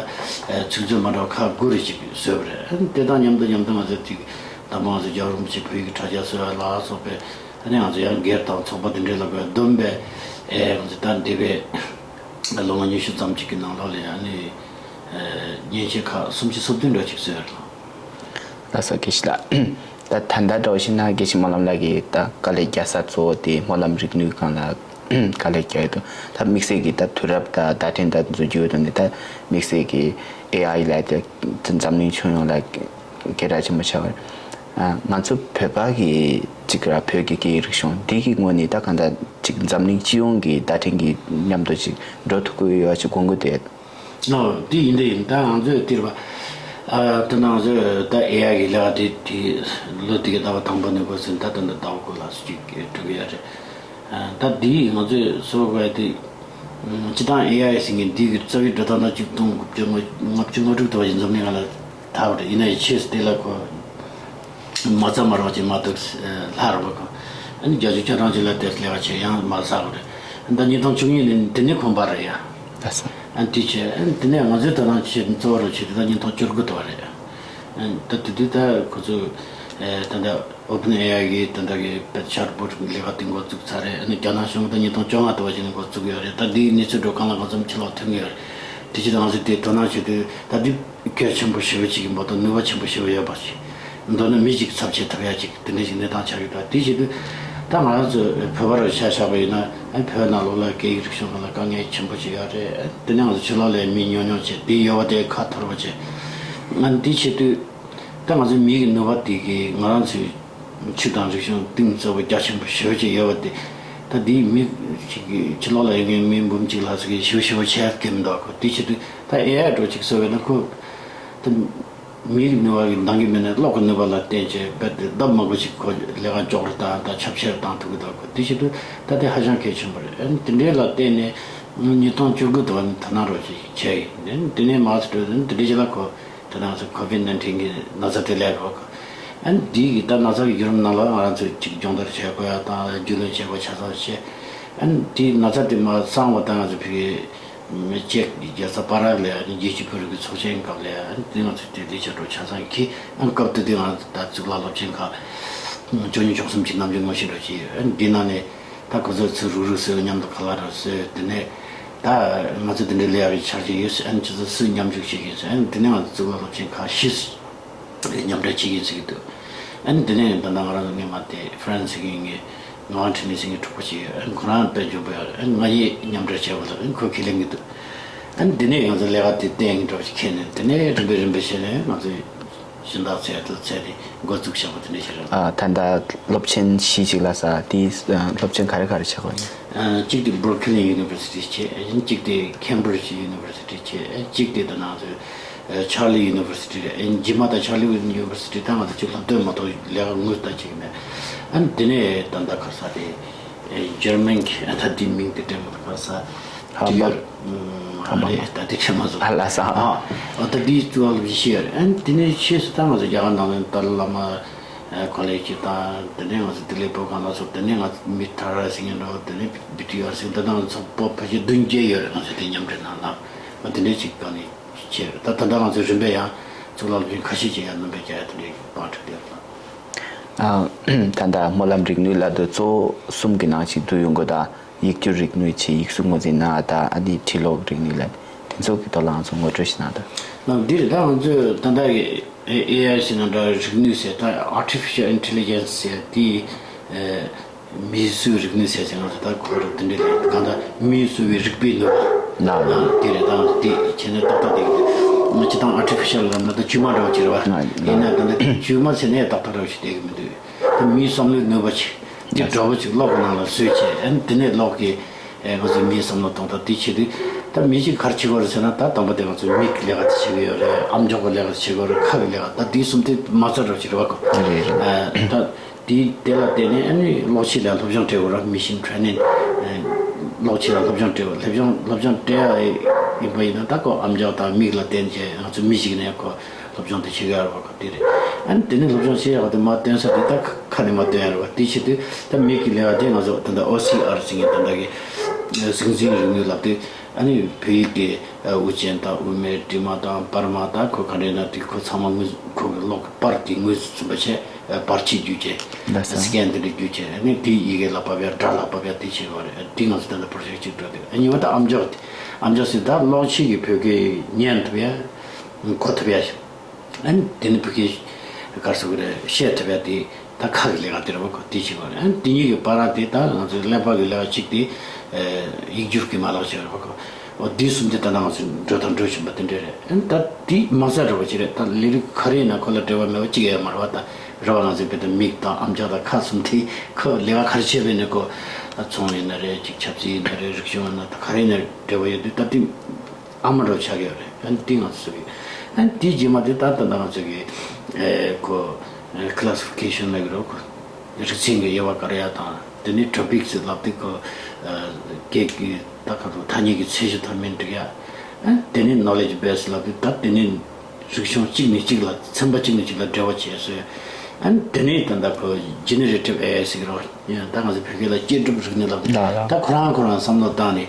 ཨེ་ཚིག་མཛོད་མ་འདྲ་བ་ཁག་དགུ་རེ་ཅིག་བཟོས་པ་རེད། ཨ་ནི་དེ་དང་མཉམ་དུ་མཉམ་དུ་ང་ཚོ་ཅིག་དང་པོ་ང་ཚོ་རྒྱལ་བ་རིན་པོ་ཆེ་བོད་ཡིག་གི་དྲ་རྒྱ་བཟོ་ཡ་ལ་སོགས་པའི། ཨ་ནི་ང་ཚོ་ཡང་སྒེར་དང་ཚོགས་པ་དེ་འདྲའི་ལ་བསྡོམས་པས། ཨེ་ང་ཚོ་ད་འདས་པའི་ལོ་ངོ་ཉི་ཤུ་ཙམ་ཅིག་གི་ནང་ལོགས་ལ་ཨ་ནི་ཨེ་མཉེན་ཆས་ཁག་སུམ་ཅུ་སོ་བདུན་འདྲ་ཅིག་བཟོས་ཡོད་རེད། ལགས་སོ། དགེ་བཤེས་ལགས། ད་ད་ལྟ་འདྲ་བོ་ཞིག་ན་དགེ་བཤེས་སྨོན་ལམ་ལགས་ཀྱིས་ད་དཀའ་ལས་རྒྱག་ས་གཙོ་བོ་དེ་སྨོན་ལམ་རིག་ནུས་སྒང་ལ་དཀའ་ལས་རྒྱག་ཡོད་དོ། ད་དམིགས་བསལ་གྱིས་ད་དུས་རབས་ད་བརྡ་འཕྲིན་ད་འཛུལ་རྒྱུ་ཡོད་དོ་ནི། ད་དམིགས་བསལ་གྱིས་ཨེ་ཨའི་ལ་ད་འཛམ་གླིང་ཁྱོན་ཡོངས་ལ་སྐད་གྲགས་ཆེན་པོ་ཆགས་པ་རེད། ང་ཚོ་བོད་པ་གི་ཅིག་ར་བོད་ཀྱི་སྐད་ཡིག་རིག་གཞུང་འདི་གི་ངོས་ནས་ད་གང་ལྟར་ཅིག་འཛམ་གླིང་སྤྱི་ཡོངས་ཀྱི་བརྡ་འཕྲིན་གྱི་མཉམ་དུ་ཅིག་འགྲོ་ཐུབ་ཀྱི་ཡོད་པ་ཅིག་དགོངས་ཀྱི་འདུག་ནོ། དེ་ཡིན་དེ་ཡིན། ད་ང་ཚོས་དེར་བ། ཨ་ད་ང་ཚོས་ད་ཨེ་ཨའི་གི་ལས་ཀ་དེ་དེ་ལོ་དེ་གི་ཟླ་བ་དང་པོ་ནས་འགོ་ཚུགས། ད་ད་ད་ཟླ་བ་དགུ་ལ་སུ་གཅིག་གྲུབ་ཡོད་རེད། ཨ་ད་དེ་ང་ཚོས་བཟོ་དགོས་དེ། སྤྱི་བཏང་ཨེ་ཨའི་ཟེར་མཁན་འདི་གི་རྩ་བའི་འགྲོ་སྟངས་ད་ཆིག་སྟོང་དགུ་བརྒྱ་ལྔ་བཅུ་ལྔ་བཅུ་ང་དྲུག་དུ་བ་ཞིག་འཛམ་གླིང་ང་ལ་དར་བ་རེད། ཡིན་ན་ཡང་ཆེས་དེ་ལ་ཁོ། མ་རྩ་མ་རོགས་ཅིག་མ་གཏོགས་ལྷ་རུ་བ་ཁོ། ཨ་ནི་བརྒྱད་ཅུ་གྱ་གྲངས་ཅིག་ལ་དེ་ལས་ཀ་བྱས་ཡང་མ་བསགས་པ་རེད། ཨ་ནི་ད་ཉིས་སྟོང་བཅུ་གཉིས་ནས་དེ་ནས་ཁོམ་པ་རེད་ཡ། ལགས་སོ། ཨ་ནི་དེ་བྱས་ཨ་ནི་དེ་ནས་ང་ཚོའི་ད་ནང་ཆེས་གཙོ་བོ་རུ་བྱས་དེ་ད་ཉིས་སྟོང་བཅུ་དགུ་དུ་བ་རེད། ཨ་ནི་ད་དེ་དུས་ད་ཁོ་ཚོས་ད་ད་ཨོ་པན་ཨེ་ཨའི་གི་ད་ད་གི་པད་ཆར་བོ་ལས་ཀ་དེ་འགོ་བཙུགས་ཚར་རེད། ཨ་ནི་རྒྱ་ནག་གཞུང་གི་ད་ཉིས་སྟོང་བཅོ་ལྔ་དུ་བ་ཞིག་ནས་འགོ་བཙུགས་ཡོད་རེད། ད་དེའི་གནས་ཚུལ་འགྲོ་གང་ལ་གང་འཚམ་ཕྱི་ལོགས་ཐོན་གི་ཡོད་རེད། དེ་ཕྱིར་ང་ཚོས་དེ་དོ་སྣང་བྱས་དུས་ད་དེ། གལ་ཆེན་པོ་ཞེ་པོ་ཅིག་ཡིན་པ་དང་ནུས་པ་ཆེན་པོ་ཞེ་པོ་ཡོད་པ་ཞིག་མདོར་ན་མི་གཅིག་ཚབ་བྱེད་ཐུབ་ཡ་ཅིག་དེ་འདྲ་ཞིག་གནས་སྟངས་ཆགས་ཡོད། ད་དེ་བྱེད་དུས་ད་ང་རང་ཚོ་བོད་པ་རུ་ཆ་བཞག་པ་ཡིན་ན་ཨ་བོད་ནང་ལོགས་ལ་སྐད་ཡིག་རིག་གཞུང་སྒང་ལ་དཀའ་ངལ་ཆེན་པོ་ཅིག་ཡོད་རེད། དེ་ནས་ང་ཚོ་ཕྱི་ལོགས་ལ་མི་ཉུང་ཉུང་བྱས་དེ་ཡོད་པ་དེ་ཁ་འཐོར་བ་བྱས། ཨ་འདི་བྱེད་དུས་ད་ང་ཚོའི་མི་གི་ནུས་པ་དེ་གིས་ང་རང་ཚོའི་ཆོས་དང་རིག་གཞུང་གཏིང་ཟབ་པོ་རྒྱ་ཆེན་པོ་ཞེ་པོ་ཅིག་ཡོད་པ་དེ། ད་དེའི་མི་ཞིག་གི་ཕྱི་ལོགས་ལ་ཡོད་མཁན་མི་འབུམ་གཅིག་ལྷག་ཙམ་གྱིས་ཞེ་པོ་ཞེ་པོ་བྱས་ཀྱི་མི་འདུག་གོ། དེ་བྱེད་དུས་ད་ཨེ་ཨའི་འདྲ་ཅིག་བཟོས་པས་ན་ཁོ་ད་མིའི་ནུས་པ་གིས་འདང་གི་མེད་ན་གློག་གི་ནུས་པ་ལ་བརྟེན་བྱས་རྦད་དེ་ལྡབ་མང་པོ་ཞིག་ཁོ་ལས་ཀ་མགྱོགས་རུ་བཏང་དང་ཁྱབ་ཆེ་རུ་བཏང་ཐུབ་ཀྱི་འདུག་གོ། དེ་བྱེད་དུས་ད་དེ་ཧ་ཅང་གལ་ཆེན་པོ་རེད། ཨ་ནི་དེ་འདྲའི་ལ་བརྟེན་ནས་ཉིས་སྟོང་བཅུ་དགུ་དུ་བ་ནི་ད་ནང་རོགས་ཞིག་བྱས་ཡིན། དེ་ནས་མ་ཚད་འགྲོ་དེ་འདྲའི་ཅིག་ལ་གོ། དེ་ནང་ཚོ་ཁོ་བིད་ནན་ཏིན་གྱི་ན་ཚ་དེ་ལས་རོགས། ཨ་ནི་འདི་གི་ད་ན་ཚ་གི་བརྒྱུད་རིམ་ནང་ལ་ང་རང་ཚོས་ཅིག་སྦྱོང་བརྡར་བྱེད་དགོས་ཡ་དང་རྒྱུས་ལོན་བྱེད་དགོས་ཆ་ཚང་བྱས། ཨ་ནི་དེའི་ན་ཚ་དེ་མ་སངས་པ་ད་ང་ཚོ་ཕ་གི་ཅེཀ་རྒྱལ་ས་པ་རག་ལ་ཨ་ནི་རྒྱལ་སྤྱིའི་བོད་རིག་པའི་ཚོགས་ཆེན་སྐབས་ལ་ཨ་ནི་དེ་ང་ཚོས་དེ་ལས་བྱ་སྒྲོ་ཆ་ཚང་གི་ཨ་ནི་སྐབས་དེ་དུས་ང་ཚོ་ད་གཙུག་ལག་སློབ་ཆེན་ཁག་བཅུ་གཉིས་བཅུ་གསུམ་ཅིག་ནམ་རྒྱུན་ངོ་ཤེས་འདྲ་བྱས་ཡོད། ཨ་ནི་འདི་ནང་ནས། ད་ཁོ་ཚོས་ཚུར་རུག་རུག་བཟོས་མཉམ་དུ་ཁ་ལག་ར་བཟོས། དེ་ནས་ད་ང་ཚོ་དེ་འདྲའི་ལས་ཡག་གི་ཆ་རྐྱེན་ཡོད་ཟེར། ཨ་ནི་ཁྱེད་ཚོ་སུས་མཉམ་ཞུགས་བྱེད་ཀྱི་ཡིན་ཟེར། ཨ་ནི་དེ་ནས་ང་ཚོ་གཙུག་ལག་སློབ་ཆེན་ཁག་བཞི་མཉམ་འབྲེལ་བྱེད་ཀྱི་ཡིན་ཟེར་གྱི་འདུག་ཨ་ནི་དེ་ནས་ད་ལྟ་ང་རང་ཚོ་ངའི་མ་དེ་ཧྥ་རན་སི་གི་ངའི་ངག་དབང་འཕྲིན་ལས་ཟེར་མཁན་གྲོགས་པོ་ཅིག་ཡོད། ཨ་ནི་ཁོ་རང་དཔལ་འབྱོར་པ་ཡོད་རེད། ཨ་ནི་ང་གཉིས་མཉམ་འབྲེལ་བྱས་པ་ལ་ཨ་ནི་ཁོས་ཁས་ལེན་གྱི་འདུག་ཨ་ནི་དེ་ནས་ང་ཚོ་ལས་ཀ་དེ་བསྟན་གྱི་འདྲ་བ་ཞིག་ཁྱེར་ནས་དེ་ནས་རིམ་པས་རིམ་པས་བྱས་ནས་ང་ཚོས་སྦྱིན་བདག་ཚད་དང་ཚད་དེ་འགོ་བཙུགས་བཞག་པ་དེ་འདྲ་ཞིག་རེད། ཨ་ད་ལྟ་སློབ་ཆེན་བཞི་ཅིག་ལ་ས་དེའི་སློབ་ཆེན་ག་རེ་ག་རེ་བྱེད་དགོས་ཡིན། ཨ་གཅིག་དེ་Brooklyn University བྱས། ཨ་གཅིག་དེ་Cambridge University བྱས། ཨ་གཅིག་དེ་ད་ནང་ཚོ་Charlie University རེད། ཨ་རྗེས་མ་ད་Charlie University ད་ང་ཚོ་ཅིག་སློབ་སྟོན་མ་གཏོགས་ལས་ཀ་དངོས་སུ་ད་བྱེད་ཀྱི་མེད། ཨ་དེ་ནས་ད་ལྟ་ག་ས་དེ་German ད་དེའི་མིང་དེ་དྲན་མ་ག་ས། ཧམ་པ། ཧམ་པ། རེད། ད་དེ་ཆེ་མ་བཟོ། ཨ་ལ་ས། ཨ་ཨ་ད་དེའི་གཙུག་ལག་སློབ་ཆེན་ཡོད་རེད། ཨ་ནི་དེ་ནས་ཕྱིས་སུ་ད་ང་ཚོ་རྒྱ་གར་ནང་ལ་ཏཱ་ལའི་བླ་མ། ཨ་ཀོ་ལེ་ཇི་དང་དེ་ནས་ང་ཚོ་ལྡི་ལི་བོད་ཁང་ལ་སོགས། དེ་ནས་ང་ཚོ་མི་ཐ་ར་ཟེར་མཁན་འདྲ་བོ། དེ་ནས་བི་ཊི་ཨར་ཟེར་མཁན། ད་ང་ཚོ་བོད་ཕལ་ཆེར་བདུན་བརྒྱད་ཡོད་རེད། ང་ཚོ་དེ་མཉམ་འབྲེལ་ནང་ལ་ང་དེ་འདྲས་ཅིག་གང་ནས་བྱས་རེད། ད་ད་ལྟ་ང་ཚོ་རིམ་པས་ཡང་གཙུག་ལག་སློབ་ཆེན་ཁ་ཤས་ཅིག་ཡང་སྣོན་པ་རྒྱག་ཡ་དེ་འདྲས་བང་སྒྲིག་བསྡད་ཡོད་ལ། ཨ་ད་ལྟ་སྨོན་ལམ་རིག་ནུས་ལབ་དུས་གཙོ་བོ་གསུམ་གྱི་ནང་ཞིག་ཏུ་ཡོང་གི། ད་ཡིག་སྒྱུར་རིག་ནུས་བྱས། ཡིག་གཟུགས་ངོས་འཛིན་གནང་ཡ་དང་། ཨ་ནི་ཁྲིད་ལོག་རིག་ནུས་ལ་དེ་ཚོ་གི་ཐོག་ལ་ང་ཚོ་ངོ་སྤྲོད་ཞིག་གནང་དང་། ལགས་འདི་རེད། ད་ང་ཚོས་ད་ལྟ་གི་ཨེ་ཨེ་ཨའི་ཟེར་ན་འདྲ་རིག་ནུས་ཟེར། ད་Artificial Intelligence ཟེར་དེ་ཨེ་མིས་བཟོས་རིག་ནུས་ཟེར་ཟེར། ང་ཚོ་ད་ཁོ་རང་དེ་འདྲ་ལ་གང་ལྟར་མིས་བཟོས་པའི་རིག་པའི་ནུས་པ། ལགས་ལགས། དེ་རེད། ད་ང་ཚོ་དེ་བྱས་ན་ཏག་ཏག་བསྡད་ཀྱི་འདུག་སྤྱིར་བཏང་artificial ལབ་ན་ད་དཀྱུས་མ་འདྲ་བོ་ཅིག་རེད་བ། ལགས་ཡིན་ན་ད་ལྟ་དཀྱུས་མ་ཟེར་ནས་ཏག་ཏག་འདྲ་བོ་ཞིག་བསྡད་ཀྱི་མི་འདུག་ད་མིའི་བསམ་བློའི་ནུས་པ་ཅིག་འདི་འདྲ་བོ་ཅིག་གློག་གི་ནང་ལ་བཟོས་བྱས། ཨ་ནི་དེ་ནས་གློག་གིས་ཨེ་ང་ཚོའི་མིའི་བསམ་བློ་གཏོང་སྟངས་དེ་བྱེད་དུས། ད་མི་གཅིག་ག་རེ་བྱེད་དགོས་རེད་ཟེར་ན། ད་དང་པོ་དེ་ང་ཚོ་མིག་གི་ལས་ཀ་དེ་བྱེད་ཀྱི་ཡོད་རེད། ཨམ་ཅོག་གི་ལས་ཀ་དེ་བྱེད་ཀྱི་ཡོད་རེད། ཁ་གི་ལས་ཀ། ད་དེ་གསུམ་དེ་མ་རྩ་འདྲ་བོ་ཅིག་རེད་བ་ཁོ། རེད་རེད། ཨ་ད་དེ་དེ་ལ་བརྟེན་ནས་ཨ་ནི་གློག་ཆས་ལ་སློབ་སྦྱོང་སྤྲད་དགོས་རེད། Machine Training ཨེ་གློག་ཆས་ལ་སློབ་སྦྱོང་སྤྲད་དགོས། སློབ་སྦྱོང་སློབ་སྦྱོང་སྤྲད་ཡ་ཡིན་པ་ཡིན་ན། ད་ཁོ་ཨམ་ཅོག་དང་མིག་ལ་བརྟེན་བྱས་ང་ཚོ་མི་ཞིག་ནས་ཁོ་སློབ་སྦྱོང་དེ་བྱེད་ཀྱི་ཡོད་རེད་བ་ཁོ། དེ་རེད། ཨ་ནི་དེ་ནས་སློབ་སྦྱོང་བྱེད་ཡག་དེ་མར་བཏོན་ས་དེ་ད་ཁ་ནས་མར་བཏོན་ཡ་རེད་བ། དེ་བྱེད་དུས་ད་མིག་གི་ལས་ཀ་དེ་ང་ཚོ་ད་ལྟ་ཨོ་སི་ཨར་ཟེར་མཁན་ད་ལྟ་གི་གཟིགས་འཛིན་རིག་ནུས་ལབ་དུས། ཨ་ནི་བོད་ཡིག་དེ་དབུ་ཅན་དང་དབུ་མེད། དྲི་མ་དང་པར་མ་དང་ཁོ་ག་འདྲ་ཡིན་ན་དེ་ཁོ་ཚང་མ་དངོས་ཁོ་གི་གློག་གི་པར་དེ་དངོས་སུ་བཙུགས་པ་བྱས། པར་ཆས་བརྒྱུད་བྱས། ལགས་སོ། སི་ཀེན་དེ་འདྲ་བརྒྱུད་བྱས། ཨ་ནི་དེ་ཡི་གེ་ལ་ཕབ་ཡ། སྒྲ་ལ་ཕབ་ཡ་དེ་བྱེད་དགོས་རེད། དེ་ང་ཚོ་ད་ལྟ་པོ་རོ་ཇེག་ཅིག་འགྲོ་འདུག་ཨ་གཉིས་པ་ད་ཨམ་ཅོག་དེ། ཨམ་ཅོག་ཟེར་ད་གློག་ཆས་ཀྱིས་བོད་སྐད་ཉན་ཐུབ་ཡ། གོ་ཐུབ་ཡ། ཨ་ནི་དེ་ནི་བོད་སྐད་ག་རེ་ཟེར་དགོས་རེད། བཤད་ཐུབ་ཡ་དེ་ ད་ཁ་གི་ལས་ཀ་དེ་རེད་བ་ཁོ། དེ་བྱེད་དགོས་རེད། ཨ་ནི་དེ་གཉིས་ཀྱི་བར་དེ་ད་ང་ཚོའི་ཀླད་པ་གི་ལས་ཀ་གཅིག་དེ་ཡིག་སྒྱུར་གྱི་མ་ལག་ཅིག་རེད་བ་ཁོ། འོ་དེ་གསུམ་དེ་ད་ནང་ང་ཚོས་འགྲོ་དང་འགྲོ་བཞིན་པ་དེ་འདྲ་རེད། ཨ་ནི་ད་དེ་མ་རྩ་འདྲ་བ་ཅིག་རེད། ད་ལས་རིགས་ག་རེ་ཡིན་ན་ཁོ་ལ་འབྲེལ་བ་མེད་པ་གཅིག་ཡོད་མ་རེད་བ། ད་རེད་བ། ང་ཚོའི་བོད་དུ་མིག་དང་ཨམ་ཅོག་དང་ཁ་གསུམ་དེ་ཁོ་ལས་ཀ་ག་རེ་བྱས་པ་ཡིན་ན་ཁོ། ཚོང་ཡིན་ན་རེད། ཅིག་ཆབ་སྲིད་ཡིན་ན་རེད། རིག་གཞུང་ཡིན་ན་ད་ག་རེ་ཡིན་ན་འབྲེལ་བ་ཡོད་དུས་ད་དེ་ཨ་མ་འདྲ་བོ་ཆགས་ཀྱི་ཡོད་རེད། ཨ་ནི་དེ་ང་ཚོ་གི་ཨ་ནི་དེ་རྗེས་མ་དེ་ད་ད་ད་ང་ཚོ་གི་ཨེ་ཁོ་ཨེ་ཁི་ལ་སི་ཕི་ཁེ་ཤན་ལབ་ཀྱི་རེད་ཁོ། རིག་ཚན་གྱི་དབྱེ་བ་ག་རེ་ཡ་དང་། དེ་ནས་ཊོ་པིག་སི་ལབ་དུས་ཁོ་ཨེ་སྐད་ཀྱི་ད་ག་རེ་ཐ་སྙད་ཀྱི་ཚད་གཞི་མཐོ་དམན་སྒྲིག་ཡ། ཨ་ནི་དེ་ནས་ནོ་ལེཇ་བེ་སི་ལབ་དུས་ད་དེ་ནས་རིག་གཞུང་གཅིག་ནས་གཅིག་ལ། ཚན་པ་གཅིག་ནས་གཅིག་ལ་འབྲེལ་བ་བྱས་སོང་། ཨ་ནི་དེ་ནས་ད་ལྟ་ཁོ་ཇེ་ནེ་རེ་ཊིབ་ཨེ་ཨའི་ཟེར་གྱི་རེད། ད་ང་ཚོ་བོད་སྐད་ལ་སྐྱེས་གྲུབ་རིག་གནས་ལབ། ལགས་ལགས། ད་ཁོ་རང་ཁོ་རང་བསམ་བློ་བཏང་ནས་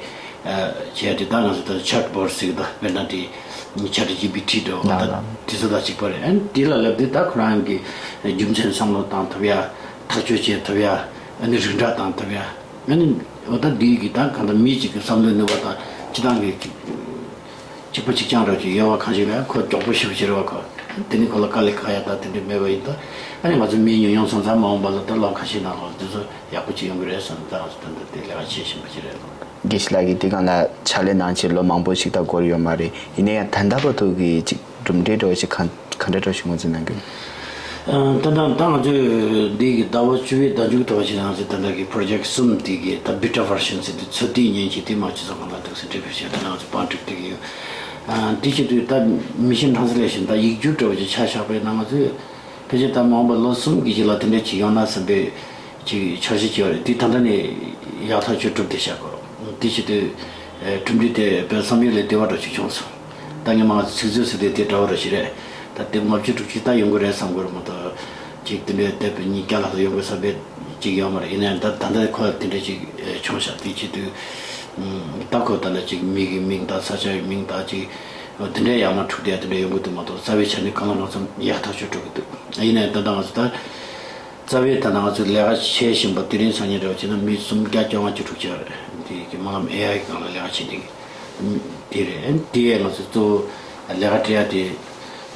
ཨ་བྱས་ཏེ། ད་ང་ཚོ་ད་ཆེ་ཊི་བོ་ཊི་ཟེར་གྱི་འདུག་དཔེར་ན་དེ་ཆེ་ཊི་ཇི་པི་ཊི་འདྲ་བོ། ད་ལགས་ལགས། དེ་ཚོ་དང་གཅིག་པ་རེད། ཨ་ནི་དེ་ལ་ལབ་དུས་ད་ཁོ་རང་གི་རྒྱུ་མཚན་བསམ་བློ་བཏང་ཐུབ་ཡ། ཐག་གཅོད་བྱེད་ཐུབ་ཡ། ཨ་ནི་རིགས་འདྲ་བཏང་ཐུབ་ཡ། ཨ་ནི་འོ་ད་འདི་གི་ད་གང་ལྟར་མི་གཅིག་གི་བསམ་བློའི་ནུས་པ་དང་སྤྱི་བཏང་གི་གཅིག་པ་གཅིག་རྐྱང་འདྲ་ཅིག་ཡོད་པ་གང་ཞིག་ལ་ཁོ་མགྱོགས་པོ་ཞེ་པོ་ཅིག་རེད་བ་ཁོ། དེ་ནི་ཁོ་ལ་དཀའ་ལས་ཁག་ཡ་ད་དེ་འདྲ་མེད་པ་ཡིན་ད། ཨ་ནི་ང་ཚོ་མི་ཉུང་ཉུང་སོང་ཙང་མ་འོངས་པ་ལ་ད་ལོ་ཁ་ཤས་ནང་ལ་དེ་ཚོ་ཡག་པོ་ཅིག་ཡོང་གི་རེད་བསམ། ད་ང་ཚོ་ད་ལྟ་དེ་ལས་ཀ་བྱེད་བཞིན་པ་ཅིག་རེད། དགེ་བཤེས་ལགས་ཀྱིས་དེ་སྒང་ལ་ཕྱག་ལས་གནང་བྱས་ལོ་མང་པོ་ཞིག་ད་འགོར་ཡོད་མ་རེད། ཡིན་ན་ཡང་ད་ལྟ་བར་དུ་གི་ཅིག་གྲུབ་འབྲས་འདྲ་བོ་ཞིག་གང་ག་འདྲ་འདྲ་བོ་ཞིག་ངོས་འཛིན་གནང་གི། ད་ལྟ་ད་ང་ཚོས་འདི་གི་ཟླ་བ་བཅུ་པའི་ཟླ་མཇུག་ཐོག་ཕྱིན་ན་ང་ཚོས་ད་ལྟ་གི་པོ་རོ་ཇེཀ་གསུམ་དེ་གི་ད་བི་ཊ་ཝར་ཤན་ཟེར་དུས་ཚོད་ལྟའི་མཉེན་ཆས་དེ་མ་ཅི་ཚོ་གང་ལ་འདུག་ཟེར་འགྲེལ་བཤད་བྱས། ད་ང་ཚོ་བང་སྒྲིག་དེ་གི་ཡོད། དེ་བྱེད་དུས་ད་མི་ཤིན་ཊ་རན་སི་ལེ་ཤན་ད་ཡིག་སྒྱུར་འདྲ་བོ་ཅིག་ཆ་བཞག་པ་ཡིན་ན་ང་ཚོས་ཕལ་ཆེར་ད་མ་འོངས་པ་ལོ་གསུམ་གྱི་རྗེས་ལ་དེ་འདྲ་ཅིག་ཡོང་ན་བསམ་པའི་ཅིག་འཆར་གཞི་བྱས་པ་རེད། དེ་ད་ལྟ་ནས་ཡག་ཐག་ཆོད་གྲུབ་བསྡད་བཞག་གོ། དེ་བྱེད་དུས་ཨེ་གྲུབ་འབྲས་དེ་དཔེ་བསམ་ཡུལ་ལས་བདེ་བ་འདྲ་ཅིག་བྱུང་སོང་། ད་སྔོན་མ་ང་ཚོ་ཚིག་མཛོད་ཟེར་དུས་དེ་འདྲ་བོ་རེ་ཞིག་རེད། ད་དེབ་ལྔ་བཅུ་དྲུག་ཅུ་ད་ཡོང་གི་རེད་བསམ་གི་རེད་མ་གཏོགས། ཅིག་དེ་འདྲའི་དེབ་ཉིས་བརྒྱ་ལྷག་ཙམ་ཡོང་གི་བསམ་པའི་ཅིག་ཡོད་མ་རེད། ཡིན་ནའང་ད་ད་ལྟ་ཁོ་དེ་འདྲ་ཅིག་ཨེ་བྱུང་ཤག་དེ་བྱེད་དུས་ཨམ་ད་ཁོ་ད་ལྟ་ཅིག་མི་གི་མིང་དང་ས་ཆ་ཡི་མིང་དང་ཅིག་དེ་འདྲའི་ཡག་མ་འཁྲུག་དེ་དེ་འདྲ་ཡོང་གི་འདུག་མ་གཏོགས། རྩ་བའི་ཆ་ནས་གང་ལ་གང་འཚམ་ཡག་ཐག་ཆོད་འགྲོ་གི་འདུག་ཡིན་ནའང་ད་ལྟ་ང་ཚོ་ད། རྩ་བའི་ད་ལྟ་ང་ཚོས་ལས་ཀ་བྱེད་བཞིན་པ་དེ་རིང་སང་ཉིན་འདྲ་བོ་བྱས་ན་མི་སུམ་བརྒྱ་བཅོ་ལྔ་བཅུ་དྲུག་ཅིག་རེད། དེ་གི་སྨོན་ལམ་ཨེ་ཨའི་སྒང་ལ་ལས་ཀ་བྱེད་མཁན་དེ་རེད། དེ་ཡང་ང་ཚོས་གཙོ་བོ་ལས་ཀ་སྤྲད་ཡ་དེ་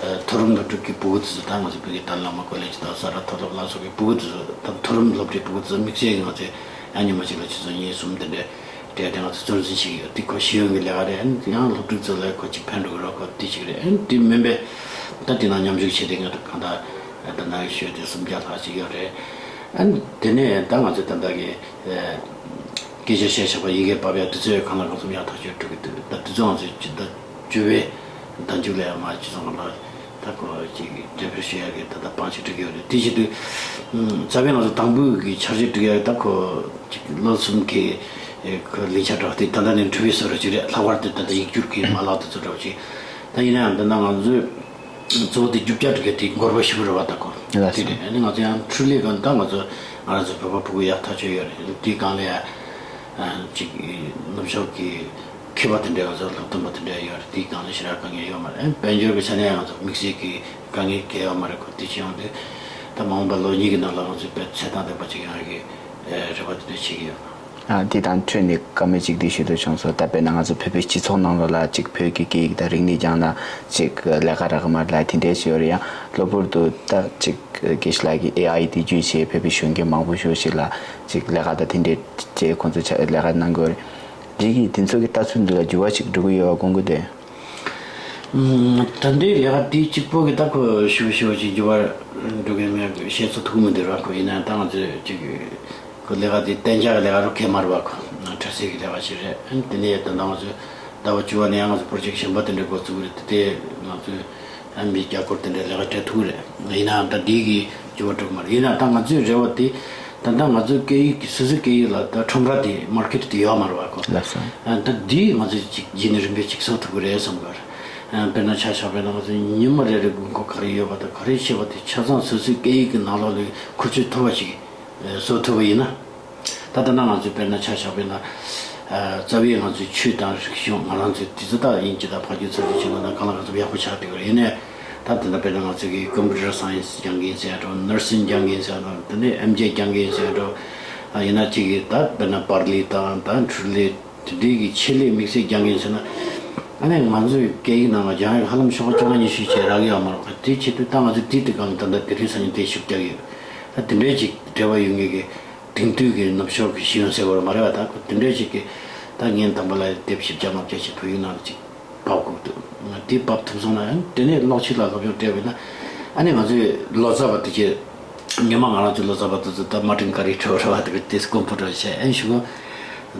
མཐོ་རིམ་སློབ་ཕྲུག་གི་ཕྲུ་གུ་དེ་ཚོ། ད་ང་ཚོ་བོད་ཀྱི་ཏཱ་ལའི་བླ་མ་ཀོ་ལེཇ་དང་ས་རཱ་མཐོ་སློབ་ལ་སོགས་ཀྱི་ཕྲུ་གུ་དེ་ཚོ། ད་མཐོ་རིམ་སློབ་གྲྭའི་ཕྲུ་གུ་དེ་ཚོ་དམིགས་བསལ་གྱིས་ང་ཚོས་ཡང་ཉི་མ་གཅིག་ལ་ཆུ་ཚོད་གཉིས་གསུམ་དེ་འདྲ་སྤྲད་དེ་ང་ཚོས་གཙོ་འཛིན་བྱེད་ཀྱི་ཡོད། དེ་ཁོ་ཤེས་ཡོན་གྱི་ལས་ཀ་རེད། ཡང་སློབ་ཕྲུག་ཚོ་ལ་ཁོ་གཅིག་ཕན་འགྲོ་གི་རེད། ཁོ་དེ་གཅིག་རེད། དེ་མིན་པའི་ད་དེ་ནང་མཉམ་ཞུགས་བྱས་ཏེ་ང་ཚོ་གང་ལྟར་ད་ནང་ཞུས་ཏེ་སུམ་བརྒྱ་ལྷག་ཅིག་ཡོད་རེད། ཨ་ནི་དེ་ནས་ད་ང་ཚོས་ད་ལྟ་གི་ཨེ་སྐད་ཆ་བཤད་བཞག་པ་ཡི་གེ་ཕབ་ཡ་དེ་ཚོ་ཡང་གང་ལ་གང་འཚམ་ཡག་ཐག་ཆོད་འགྲོ་གི་འདུག་ད་དེ་ཚོ་ང་ཚོས་ཇི་ལྟར་བཅུ་པའི་ཟླ་མཇུག་ལ་ཡང་མར་སྤྱི་ཚོགས་ནང་ལ་ད་ཁོ་ཅིག་འགྲེམས་སྤེལ་ཞུ་ཡ་གི་ད་ལྟ་བང་ཆེན་སྒྲིག་གི་ཡོད་རེད། དེ་བྱེད་དུས་ཨུམ་རྩ་བའི་ང་ཚོ་དང་པོའི་གི་འཆར་གཞི་སྒྲིག་ཡ་ད་ཁོ་ཅིག་ལོ་གསུམ་གི་ཨེ་ཁོ་ལས་འཆར་འདྲ་བ་དེ་ད་ལྟ་ནས་འགྲུབ་པའི་བཟོ་འདྲ་ཅིག་རེད། ལྷག་པར་དུ་ད་ལྟ་ཡིག་སྒྱུར་གི་མ་ལག་དེ་ཚོ་འདྲ་བ་ཅིག་ད་ཡིན་ན་ཡང་འདི་ན་ང་ཚོས་གཙོ་བོ་དེ་རྒྱུ་ཆ་སྒྲིག་ཡ་དེ་འགོར་བ་ཞེ་པོ་རེད་བ། ད་ཁོ་ལགས་སོ། དེ་རེད། ཨ་ནི་ང་ཚོ་ཡང་འཕྲུལ་ལས་སྒང་ད་ང་ཚོ་ང་རང་ཚོ་བོད་པ་ཕྲུ་གུ་ཡག་ཐག་ཆོད་ཡོད་རེད། དེའི་སྒང་ལ་ཡང་ཨ་ཅིག་ནུབ་ཕྱོགས་ཀྱི་མཁས་པ་དེ་འདྲ་ང་ཚོ་སློབ་སྟོན་པ་དེ་འདྲ་ཡོད་རེད། དེའི་སྒང་ལ་ཞེ་དྲག་དཀའ་ངལ་ཡོད་མ་རེད། ཨ་ནི་དཔལ་འབྱོར་གྱི་ཆ་ནས་ང་ཚོ་དམིགས་བསལ་གྱི་དཀའ་ངལ་གང་ཡང་ཡོད་མ་རེད། ཁོ་དེ་བྱས་ཡོང་དུས་ད་མ་འོངས་པ་ལོ་གཉིས་ཀྱི་ནང་ལ་ང་ཚོས་དཔེ་ཚད་དང་ལྡན་པ་ཅིག་ཡོང་ཡ་གི་རེ་བ་དེ་འདྲ་བྱེད་ཀྱི་ཡོད། ཨ་དེ་དང་འཕྲོས་ནས་བཀའ་མོལ་ཅིག་འདི་ཞུ་འདོད་བྱུང་སོང་། ད་དཔེར་ན་ང་ཚོ་བོད་པའི་སྤྱི་ཚོགས་ནང་ལོགས་ལ་ཅིག་བོད་ཀྱི་སྐད་ཡིག་དང་རིག་གནས་སྦྱངས་ན་ཅིག་ལས་ཀ་རག་གི་མ་རེད་ལབ་དེ་འདྲའི་ཞིག་ཡོད་རེད། ཡང་གློ་བུར་དུ་ད་ཅིག་དགེ་བཤེས་ལགས་ཀྱིས་ཨེ་ཨའི་དེ་བརྒྱུད་བྱས་བོད་པའི་གཞོན་སྐྱེས་མང་པོ་ཞིག་ཞིག་ལ་ཅིག་ལས་ཀ་དང་དེ་འདྲའི་ཅིག་ཁོང་ཚོ་ཆ་ལས་ཀ་གནང་གི་ཡོད་རེད། འདི་གིས་དེ་ཚོ་གི་ལྟ་ཚུལ་འདི་ལ་འགྱུར་བ་ཞིག་འགྲོ་གི་ཡོད་པ་དགོངས་ཀྱི་འདུག་ད་ལྟའི་ལས་ཀ་དེ་གཅིག་པོ་གི་ད་ཁོ་ཞུ་ཞུ་ཅིག་འགྱུར་བ་འགྲོ་གི་མེད་བཤད་ཚོད་ཐུག་མི་འདུག་ར། ཁོ་ཡིན་ན་ད་ང་ཚོས་ཅིག་ཁོ་ལས་ཀ་དེ་གཏན་འཇགས་ཀྱི་ལས་ཀ་རུ་ཁེལ་མ་རེད་བ། ཁོ་འཕྲལ་སེལ་གྱི་ལས་ཀ་ཞིག་རེད། ཨ་ནི་དེ་ནས་ད་ལྟ་ང་ཚོས་ཟླ་བ་བཅུ་པ་ནས་ཡང་ང་ཚོ་པོ་རོ་ཇེཀ་གཞན་པ་དེ་འདྲ་འགོ་བཙུགས་རེད། དེ་ང་ཚོས་ཨ་མི་བརྒྱ་སྐོར་དེ་འདྲ་ལས་ཀ་སྤྲད་ཐུབ་རེད། ཡིན་ནའང་ད་འདི་གི་འགྱུར་བ་འགྲོ་གི་མ་རེད། ཡིན་ན་ད་ང་ཚོའི་རེ་བ་དེ་ད་ལྟ་ང་ཚོའི་སྐད་ཡིག་གི་སོ་སོའི་སྐད་ཡིག་ལ་ད་ཁྲོམ་ར་དེ་མར་ཀེཊ་དེ་ཡོད་མ་རེད་བ་ཁོ། ལགས་སོ། ཨ་ད་འདི་ང་ཚོས་ཅིག་རྗེས་ནས་རིམ་པས་ཅིག་བཟོ་ཐུབ་ཀྱི་རེད་བསམ་གི་རེད། ཨ་དཔེར་ན་ཆ་བཞག་པ་ཡིན་ན་ང་ཚོ་ཉི་མ་རེ་རེ་དགོས་མཁོ་ག་རེ་ཡོད་པ་དང་ག་རེ་བྱེད་པ་དེ་ཆ་ཚང་སོ་སོའི་སྐད་ཡིག་གི་ནང་ལོགས་ལ་འཁོར་སྐྱོད་ཐུབ་པ་ཞིག་བཟོ་ཐུབ་པ་ཡིན་ན། ད་ལྟ་ན་ང་ཚོས་དཔེར་ན་ཆ་བཞག་པ་ཡིན་ན། ཨ་རྩ་བའི་ང་ཚོའི་ཆོས་དང་རིག་གཞུང་ང་རང་ཚོའི་དེ་ཚོ་ད་དབྱིན་ཇི་དང་ཕ་རྒྱུད་ཚོ་དེ་བྱེད་ན་ད་གང་ལ་གང་འཚམ་ཡག་པོ་ཆགས་བསྡད་ཡོད་རེད། ཡིན་ནའི་ད་དེ་འདྲ་དཔེར་ན་ང་ཚོ་གི་ཀམ་པུ་ཊར་སའེན་སི་སྦྱང་གི་ཡིན་ཟེར་ཡ་འདྲ་བོ། ནར་སིང་སྦྱང་གི་ཡིན་ཟེར་ཡ་འདྲ་བོ། དེ་ནས་ཨེམ་ཇེ་སྦྱང་གི་ཡིན་ཟེར་ཡ་འདྲ་བོ། ཨ་ཡིན་ན་གཅིག་གིས་ད་དཔེར་ན་པར་ལས་དང་ད་འཕྲུལ་ལས་དེ་འདྲའི་གི་ཆེད་ལས་དམིགས་བསལ་སྦྱང་གི་ཡིན་ཟེར་ན། ཨ་ནི་ང་ཚོའི་སྐད་ཡིག་ནང་ལ་སྦྱང་ཡག་ཧ་ལམ་ཤོག་བཅོ་ལྔ་ཉི་ཤུ་བྱས་རག་གི་ཡོད་མ་རེད། དེ་བྱེད་དུས་ད་ང་ཚོས་དེ་དེ་གང་ད་ལྟ་དེ་རིང་སང་ཉིན་དེ་ཤུགས་རྒྱག་གི་ཡོད། ད་དེ་འདྲའི་ཅིག་འབྲེལ་བ་ཡོད་མཁན་གྱི་དེང་དུས་ཀྱི་ནུབ་ཕྱོགས་ཀྱི་ཤེས་ཡོན་ཟེར་བ་མ་རེད་བ། ད་ཁོ་དེ་འདྲའི་ཅིག་གི་ད་ངས་དང་པོ་ལ་དེབ་བཞི་བརྒྱ་ལྔ་བརྒྱ་ཞིག་བོད་ཡིག་ནང་ལ་ཅིག་ཕབ་དགོས་འདུག་དེ་ཕབ་ཐུབ་སོང་ན་ཨ་ནི་དེ་ནས་ཀློག་ཆས་ལ་སློབ་སྦྱོང་སྤྲད་པས་ན། ཨ་ནི་ང་ཚོའི་ལོ་ཙཱ་བ་དེ་ཚོས། ཉི་མ་ང་རང་ཚོའི་ལོ་ཙཱ་བ་དེ་ཚོ་ད་མར་ཊིན་ཀ་རི་ཁྲོ་ར་བ་དེ་གི་དེ་སྐོམ་པོ་འགྲོ་བྱས་ཨན་ཞུ་གོ།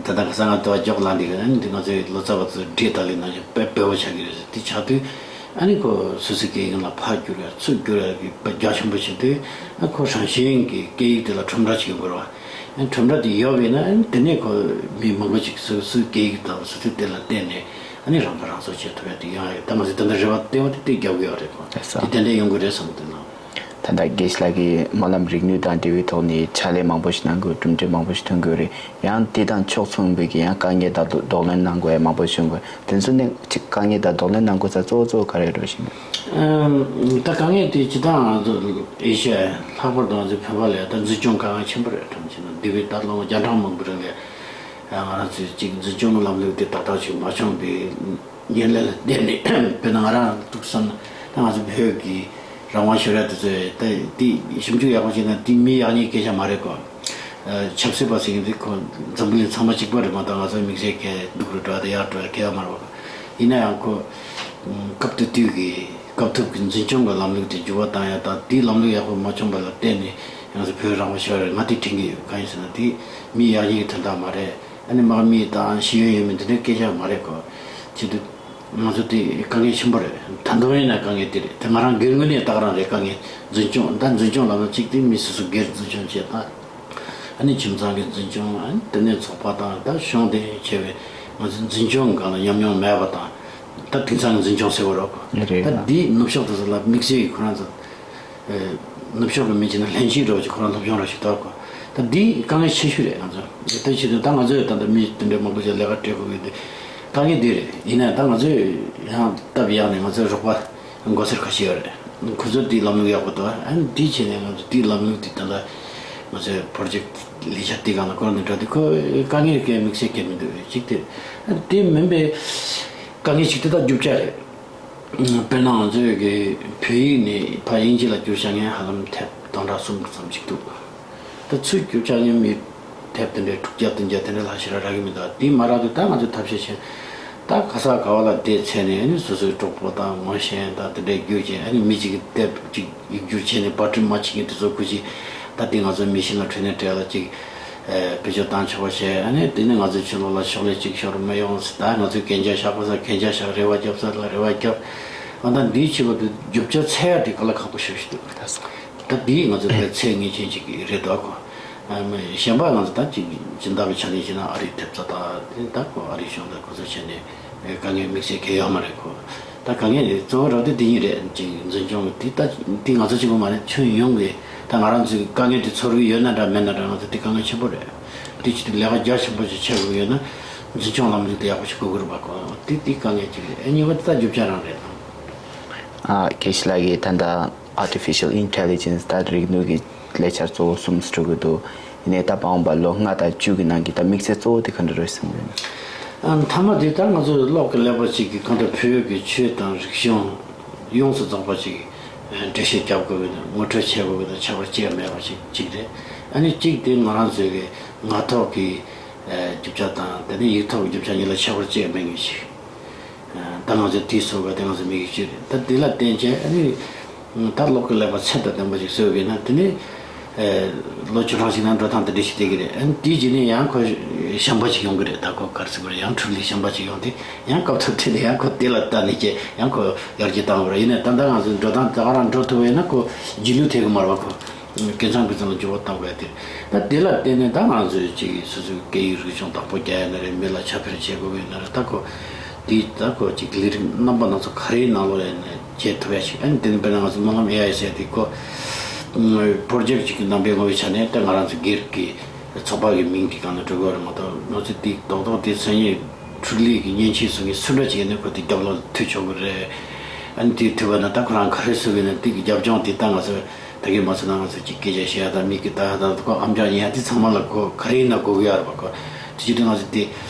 ད་ལྟ་ག་ས་ང་དུ་བ་འཇོག་ལ་འདི་གི་ཨ་ནི་འདི་ང་ཚོའི་ལོ་ཙཱ་བ་ཚོ་བྲིས་ད་ལི་ན་ཞིག་དཔེ་དཔེ་བོ་ཆགས་ཀྱི་རེད་ཟེར། དེ་ཆགས་དུས་ཨ་ནི་ཁོ་སོ་སོའི་སྐད་ཡིག་ལ་ཕར་བསྒྱུར་ཡ་ཚུར་བསྒྱུར་ཡ་གི་དཔེ་རྒྱ་ཆེན་པོ་བྱེད་དུས། ཨ་ཁོ་རང་བཞིན་གྱི་སྐད་ཡིག་དེ་ལ་ཁྲོམ་ར་ཅིག་ཡོང་དགོས་རེད་བ། ཨ་ཁྲོམ་ར་དེ་ཡོད་པས་ན་ཨ་ནི་དེ་ནས་ཁོ་མི་མང་པོ་ཅིག་སོ་སོའི་སྐད་ཡིག་དང་སོ་སོའི་དེ་ལ་བརྟེན་ནས་ཨ་ནི་རང་ཁ་རང་གསོ་བྱེད་ཐུབ་ཡ་དེ་ཡོང་ཡ་ཡོད། ད་ང་ཚོས་དེ་འདྲ་རེ་བ་བརྟན་པ་དེ་དེ་རྒྱག་གི་ཡོད་རེད་ཁོ། ལགས་སོ། དེ་དེ་འདྲ་ཡོང་གི་རེད་བསམ་གི་འདུག་ན། ད་ལྟ་དགེ་བཤེས་ལགས་ཀྱིས་སྨོན་ལམ་རིག་ནུས་དང་འབྲེལ་བའི་ཐོག་ནས་ཕྱག་ལས་མང་པོ་ཞིག་གནང་དགོས། གྲུབ་འབྲས་མང་པོ་ཞིག་ཐོན་དགོས་རེད། ཡང་དེ་དང་ཕྱོགས་མཚུངས་པའི་གི་ཡང་དཀའ་ངལ་དང་གདོང་ལེན་གནང་དགོས་ཡ་མང་པོ་བྱུང་དགོས། དེ་ཚོ་ནས་ཅིག་དཀའ་ངལ་དང་གདོང་ལེན་གནང་དགོས་ས་གཙོ་བོ་གཙོ་བོ་ག་རེ་རེད་ཤེས་ན། ཨམ། ད་དཀའ་ངལ་དེ་ཇི་ལྟར་ང་ཚོ་ཨེ་ཤ་ཡ་ལྷག་པར་དུ་ང་ཚོའི་བོད་པ་ལ་ད་འཛིན་སྐྱོང་དཀའ་ངལ་ཆེན་པོ་རེད། ཐམས་ཅད་ན་འདས་པའི་ད་ལོ་ངོ་བརྒྱ་ཕྲག་མང་པོའི་རིང་ལ་ང་རང་ཚོས་ཅིག་འཛིན་སྐྱོང་གི་ལམ་ལུགས་དེ་ཏག་ཏག་ཅིག་མ་བྱུང་བའི་ཉེན་ལས་ལ་བརྟེན་ནས། དཔེར་ན་ང་རང་འདུག་བསམ་ན་ད་ང་ཚོ་བོད་ཀྱི་རང་དབང་ཤོར་ཡ་དེ་ཚོ་ད་དེ་ཞིབ་འཇུག་ཡག་པོ་བྱས་ན་དེ་མི་ཡག་ཉེས་སྐད་ཆ་མ་རེད་གོ། ཨ། ཆབ་སྲིད་པ་ཟེར་མཁན་དེ་ཁོ་འཛམ་བུ་གླིང་ཚང་མ་གཅིག་པ་རེད་མ་གཏོགས། ང་ཚོ་དམིགས་བསལ་གྱི་སྡུག་རུ་འགྲོ་བ་དང་ཡག་འགྲོ་བ་གལ་ཡོད་མ་རེད་པ། ཡིན་ན་ཡང་ཁོ་སྐབས་དེ་དུས་ཀྱི་སྐབས་ཐོབ་ཀྱི་འཛིན་སྐྱོང་གི་ལམ་ལུགས་དེ་འགྱུར་བ་བཏང་ཡ་དང་དེའི་ལམ་ལུགས་ཡག་པོ་མ་བྱུང་བ་ལ་བརྟེན་ནས་ང་ཚོ་བོད་རང་དབང་ཤོར་རེད། ང་དེ་དྲན་གྱི་ཡོད། གང་ཡིན་ཟེར་ན་དེ་མི་ཡག་ཉེས་ཀྱི་དོན་དག་མ་རེད། ཨ་ནི་དམག་མི་དང་ཤེས་ཡོན་ཡོད་མེད་དེ་འདྲའི་སྐད་ཆ་མ་རེད་གོ། བྱེད་དུས་ང་ཚོ་དེ་དཀའ་ངལ་ཆེན་པོ་རེད། ད་དུང་ཡིན་ན་དཀའ་ངལ་དེ་རེད། དེ་ང་རང་སྒེར་ངོས་ནས་ད་ག་རང་རེད། དཀའ་ངལ་འཛིན་སྐྱོང་། ད་འཛིན་སྐྱོང་ལབ་ན་གཅིག་དེ་མི་སོ་སོ་སྒེར་འཛིན་སྐྱོང་བྱེད་སྟངས། ཨ་ནི་ཁྱིམ་ཚང་གི་འཛིན་སྐྱོང་། ཨ་ནི་དེ་ནས་ཚོགས་པ་དང་ད་གཞུང་དེ་བྱས་པའི་ང་ཚོ་འཛིན་སྐྱོང་སྒང་ལ་ཉམས་མྱོང་མེད་པ་དང་། ད་དེང་སང་གི་འཛིན་སྐྱོང་ཟེར་བ་རོགས། རེད། ད་འདི་ནུབ་ཕྱོགས་དེ་ཚོ་ལ་དམིགས་བསལ་གྱི་ཁོ་རང་ཚོ། ཨེ། ནུབ་ཕྱོགས་ཀྱི་མི་བྱས་ན་ལྷན་སྐྱེས་འདྲ་བོ་ཅིག་ཁོ་རང་སློབ་སྦྱོང་འདྲ་ཞིག་གཏོང་དགོས། ད་འདི་དཀའ་ངལ་ཆེ་ཤོས་རེད་ང་ཚོ། དེ་ཕྱིར་དུ་ད་ང་ཚོས་ད་ལྟ་མི་དེ་འདྲའི་མང་པོ་ཞིག་ལས་ཀ་སྤྲད་དགོས་ཀྱི་འདུག་དཀའ་ངལ་འདི་རེད། ཡིན་ན་ད་ང་ཚོས་ཡང་སྟབས་ཡག་ནས་ང་ཚོའི་རོགས་པ་མགོ་སེར་ཁ་ཤས་ཡོད་རེད། ཁོ་ཚོས་དེའི་ལམ་ལུགས་ཡག་པོ་འདུག་ཨ་ནི་དེའི་ཆེད་ནས་ང་ཚོ་དེའི་ལམ་ལུགས་དེ་ད་ལྟ་ང་ཚོའི་པོ་རོ་ཇེག་ལས་འཆར་དེའི་སྒང་ལ་བསྐོར་ནས་འགྲོ་དུས་ཁོ་དཀའ་ངལ་གང་དམིགས་བསལ་གང་མི་འདུག་གཅིག་དེ། ཨ་ནི་དེ་མིན་པའི་དཀའ་ངལ་ཞིག་དེ་ད་རྒྱུ་ཆ་རེད། དཔེར་ན་ང་ཚོའི་གི་བོད་ཡིག་ནས་ཕར་དབྱིན་ཇི་ལ་བསྒྱུར་བྱ་ངན་ཧ་ལམ་དེབ་སྟོང་ཕྲག་གསུམ་ཙམ་ཞིག་འདུག་ད་ཚུར་བསྒྱུར་བྱ་ངན་མི་དེབ་དེ་འདྲའི་དྲུག་བརྒྱ་བདུན་བརྒྱ་དེ་འདྲ་ལྷག་ཞེ་དྲག་རག་གི་མི་འདུག་དེ་མ་རག་དུས་ད་ང་ཚོས་ཐབས་ཤེས་བྱས། ད་ག་ས་ག་བ་ལ་བསྡད་ཚེ་ནས་ནི་སོ་སོའི་གྲོགས་པོ་དང་ངོ་ཤེས་དང་དེ་འདྲའི་བསྒྱུར་བྱས། ཨ་ནི་མི་གཅིག་གིས་དེབ་གཅིག་ཡིག་སྒྱུར་བྱས་ནས་པར་སྐྲུན་མ་བྱེད་མཁན་དེ་ཚོ་སྐུ་མཁྱེན། ད་དེ་ང་ཚོ་མི་ཤིན་ལ་འཕྲོད་ནས་གྲས་ལ་གཅིག་ཨེ། བེད་སྤྱོད་བཏང་ཆོག་པ་བྱས། ཨ་ནི་དེ་ནས་ང་ཚོའི་ཕྱི་ལོགས་ལ་ཕྱག་ལས་གཅིག་ཤོར་མི་ཡོང་ཟེར། ད་ང་ཚོའི་གན་རྒྱ་བཞག་དགོས་ས་གན་རྒྱ་བཞག་རེ་བ་རྒྱབ་ས་ལ་རེ་བ་རྒྱབ། ཨ་ད་འདིའི་ཕྱི་བར་དུ་རྒྱུ་ཆ་འཚོལ་ཡ་དེ་དཀའ་ལས་ཁག་པོ་ཞེ་པོ་ཞིག་འདུག་ད་དེ་ང་ཚོའི་དཔེ་ཚད་ངེས་ཅན་ཅིག་རེད་འདུག་གོ། ཨ་མ་གཞན་པ་ང་ཚོ་ད་ཅིག་སྦྱིན་བདག་གི་ཆ་ནས་བྱས་ན་ཨ་རིའི་ཐེབས་རྩ་དང་དེ་ད་གོ་ཨ་རིའི་གཞུང་དང་གོ་ཚོད་བྱས་ནས་དཀའ་ངལ་དམིགས་བསལ་གང་ཡང་ཡོད་མ་རེད་གོ། ད་དཀའ་ངལ་དེ་གཙོ་བོ་རང་དེ་དེ་ཉིད་རེད། ཅིག་འཛིན་སྐྱོང་གི་དེ་ད་དེ་ང་ཚོ་གཅིག་པུ་མ་རེད། ཁྱོན་ཡོངས་ཀྱི་ད་ང་རང་ཚོའི་དཀའ་ངལ་དེ་ཚོར་གི་ཡོད་ན་འདྲ་མེད་ན་འདྲ་ང་ཚོ་དེ་དཀའ་ངལ་ཆེན་པོ་རེད། དེ་ཅི་སྟེ་ལས་ཀ་རྒྱ་ཆེན་པོ་ཞིག་བྱེད་དགོས་ཡོད་ན་འཛིན་སྐྱོང་ལམ་ལུགས་དེ་ཡག་པོ་ཞིག་དགོས་ཀྱི་རེད་པ་གོ། དེ་དེ་དཀའ་ངལ་ཅིག་རེད། ཨ་གཉིས་པ་དེ་ད་རྒྱུ་ཆ་རང་རེད། ཨ། དགེ་བཤེས་ལགས་ཀྱིས་ད་ལྟ་Artificial Intelligence ད་རིག་ནུས་ཀྱི་ལས་འཆར་གཙོ་བོ་གསུམ་ཞིག་འགྲོ་གི་འདུག་ཡིན་ནའི་ད་མ་འོངས་པ་ལོ་ལྔ་དང་བཅུ་གི་ནང་གི་ད་དམིགས་ཚད་གཙོ་བོ་དེ་ག་འདྲ་རེད་བསམ་གྱི་ཡོད། ཨ། མཐའ་མ་དེ་ད་ང་ཚོ་གློག་གི་ཀླད་པ་ཅིག་གིས་གང་ལྟར་བོད་ཀྱི་ཆོས་དང་རིག་གཞུང་ཡོངས་སུ་རྫོགས་པ་ཅིག་འགྲེལ་བཤད་རྒྱབ་དགོས་ཀྱི་དང་ངོ་སྤྲོད་བྱེད་དགོས་ཀྱི་དང་ཁྱད་པར་ཅི་ཡང་མེད་པ་ཞིག་ཅིག་རེད། ཨ་ནི་གཅིག་དེ་ང་རང་ཚོའི་གི་ངག་ཐོག་གི་རྒྱུ་ཆ་དང་དེ་ནས་ཡིག་ཐོག་གི་རྒྱུ་ཆ་གཉིས་ལ་ཁྱད་པར་ཅི་ཡང་མེད་མཁན་ཞིག་ད་ང་ཚོས་དེའི་བཟོ་བཀོད་དེ་ང་ཚོ་མི་གི་སྤྱི་རེད། ད་དེ་ལ་བརྟེན་བྱས་ཨ་ནི་ད་གློག་གི་ཀླད་པ་ཚད་དང་ལྡན་པ་ཞིག་བཟོས་པས་ན་དེ་ནི་ལོ་བཅུ་གྲངས་ཤིག་ནང་འགྲོ་སྟངས་དེ་འདྲ་ཞིག་བསྡད་ཀྱི་རེད། ཨ་ནི་དེའི་རྗེས་ནས་ཡང་ཁོ་གཞན་པ་ཞིག་ཡོང་གི་རེད། ད་ཁོ་ག་རེ་ཟེར་དགོས་རེད། ཡང་འཕྲུལ་ལས་གཞན་པ་ཞིག་ཡོང་དུས་ཡང་སྐབས་ཐོབ་དུས་ནས་ཡང་ཁོ་དེ་ལ་ལྟ་ནས་བྱས་ཡང་ཁོ་ཡར་རྒྱས་བཏང་དགོས་རེད། ཡིན་ནའི་ད་ལྟ་ང་ཚོའི་འགྲོ་སྟངས་ད་ག་རང་འགྲོ་ཐུབ་པ་ཡིན་ན་ཁོ་རྗེས་ལུས་ཐེབས་ཀྱི་མ་རེད་བ། ཁོ། སྐད་གཙང་སྐད་གཙང་ལ་འགྱུར་བ་བཏང་དགོས་ཡ་དེ། ད་དེ་ལ་བརྟེན་ནས་ད་ང་ཚོས་ཅིག་སོ་སོའི་སྐད་ཡིག་རིག་གཞུང་བདག་པོ་རྒྱག་ཡ་ན་རེད། མི་ལ་ཁྱབ་སྤེལ་བྱེད་དགོས་ཡ་ན་རེད། ད་ཁོ་དེ་ད་ཁོ་ཅིག་ལས་རིགས་རྣམ་པ་སྣ་ཚོགས་ག་རེའི་ནང་ལོགས་ཡིན་ན་བྱེད་ཐུབ་ཡ་ཞིག་ཨ་ནི་དེ་ནི་དཔེར་ན་ང་ཚོ་སྨོན་ལམ་ཨེ་ཨའི་ཟེར་དེ་ཁོ་པོ་རོ་ཇེག་ཅིག་གི་རྣམ་པའི་ངོ་བོའི་ཆ་ནས་ད་ང་རང་ཚོ་སྒེར་གྱི་ཚོགས་པ་གི་མིང་དེ་གང་ལ་འགྲོ་གི་ཡོད་རེད་མ་གཏོགས། ང་ཚོ་དེ་རྡོག་རྡོག་དེ་མཚན་ཉིད་འཕྲུལ་ལས་ཀྱི་མཉེན་ཆས་བཟོ་མཁན་སུ་འདྲ་ཅིག་ཡིན་ན་ཁོ་དེ་རྒྱབ་ལོགས་ལ་མཐུད་ཆོག་གི་རེད། ཨ་ནི་དེ་མཐུད་པ་ན་ད་ཁོ་རང་ག་རེ་བཟོ་གི་ཡོད་ན་དེ་གི་རྒྱབ་ལྗོངས་དེ་ད་ང་ཚོ། ད་གིན་མ་ཚད་ན་ང་ཚོ་གཅིག་སྐད་ཆ་བཤད་ཡ་དང་མི་གི་ལྟ་ཡ་དང་ཁོ་ཨམ་ཅོག་ཉན་ཡ་དེ་ཚང་མ་ལ་གོ་ག་རེ་ཡིན་ན་གོ་གི་ཡོད་རེད་པ། ཁོ་དེ་བྱེད་དུས་ང་ཚོ་དེ་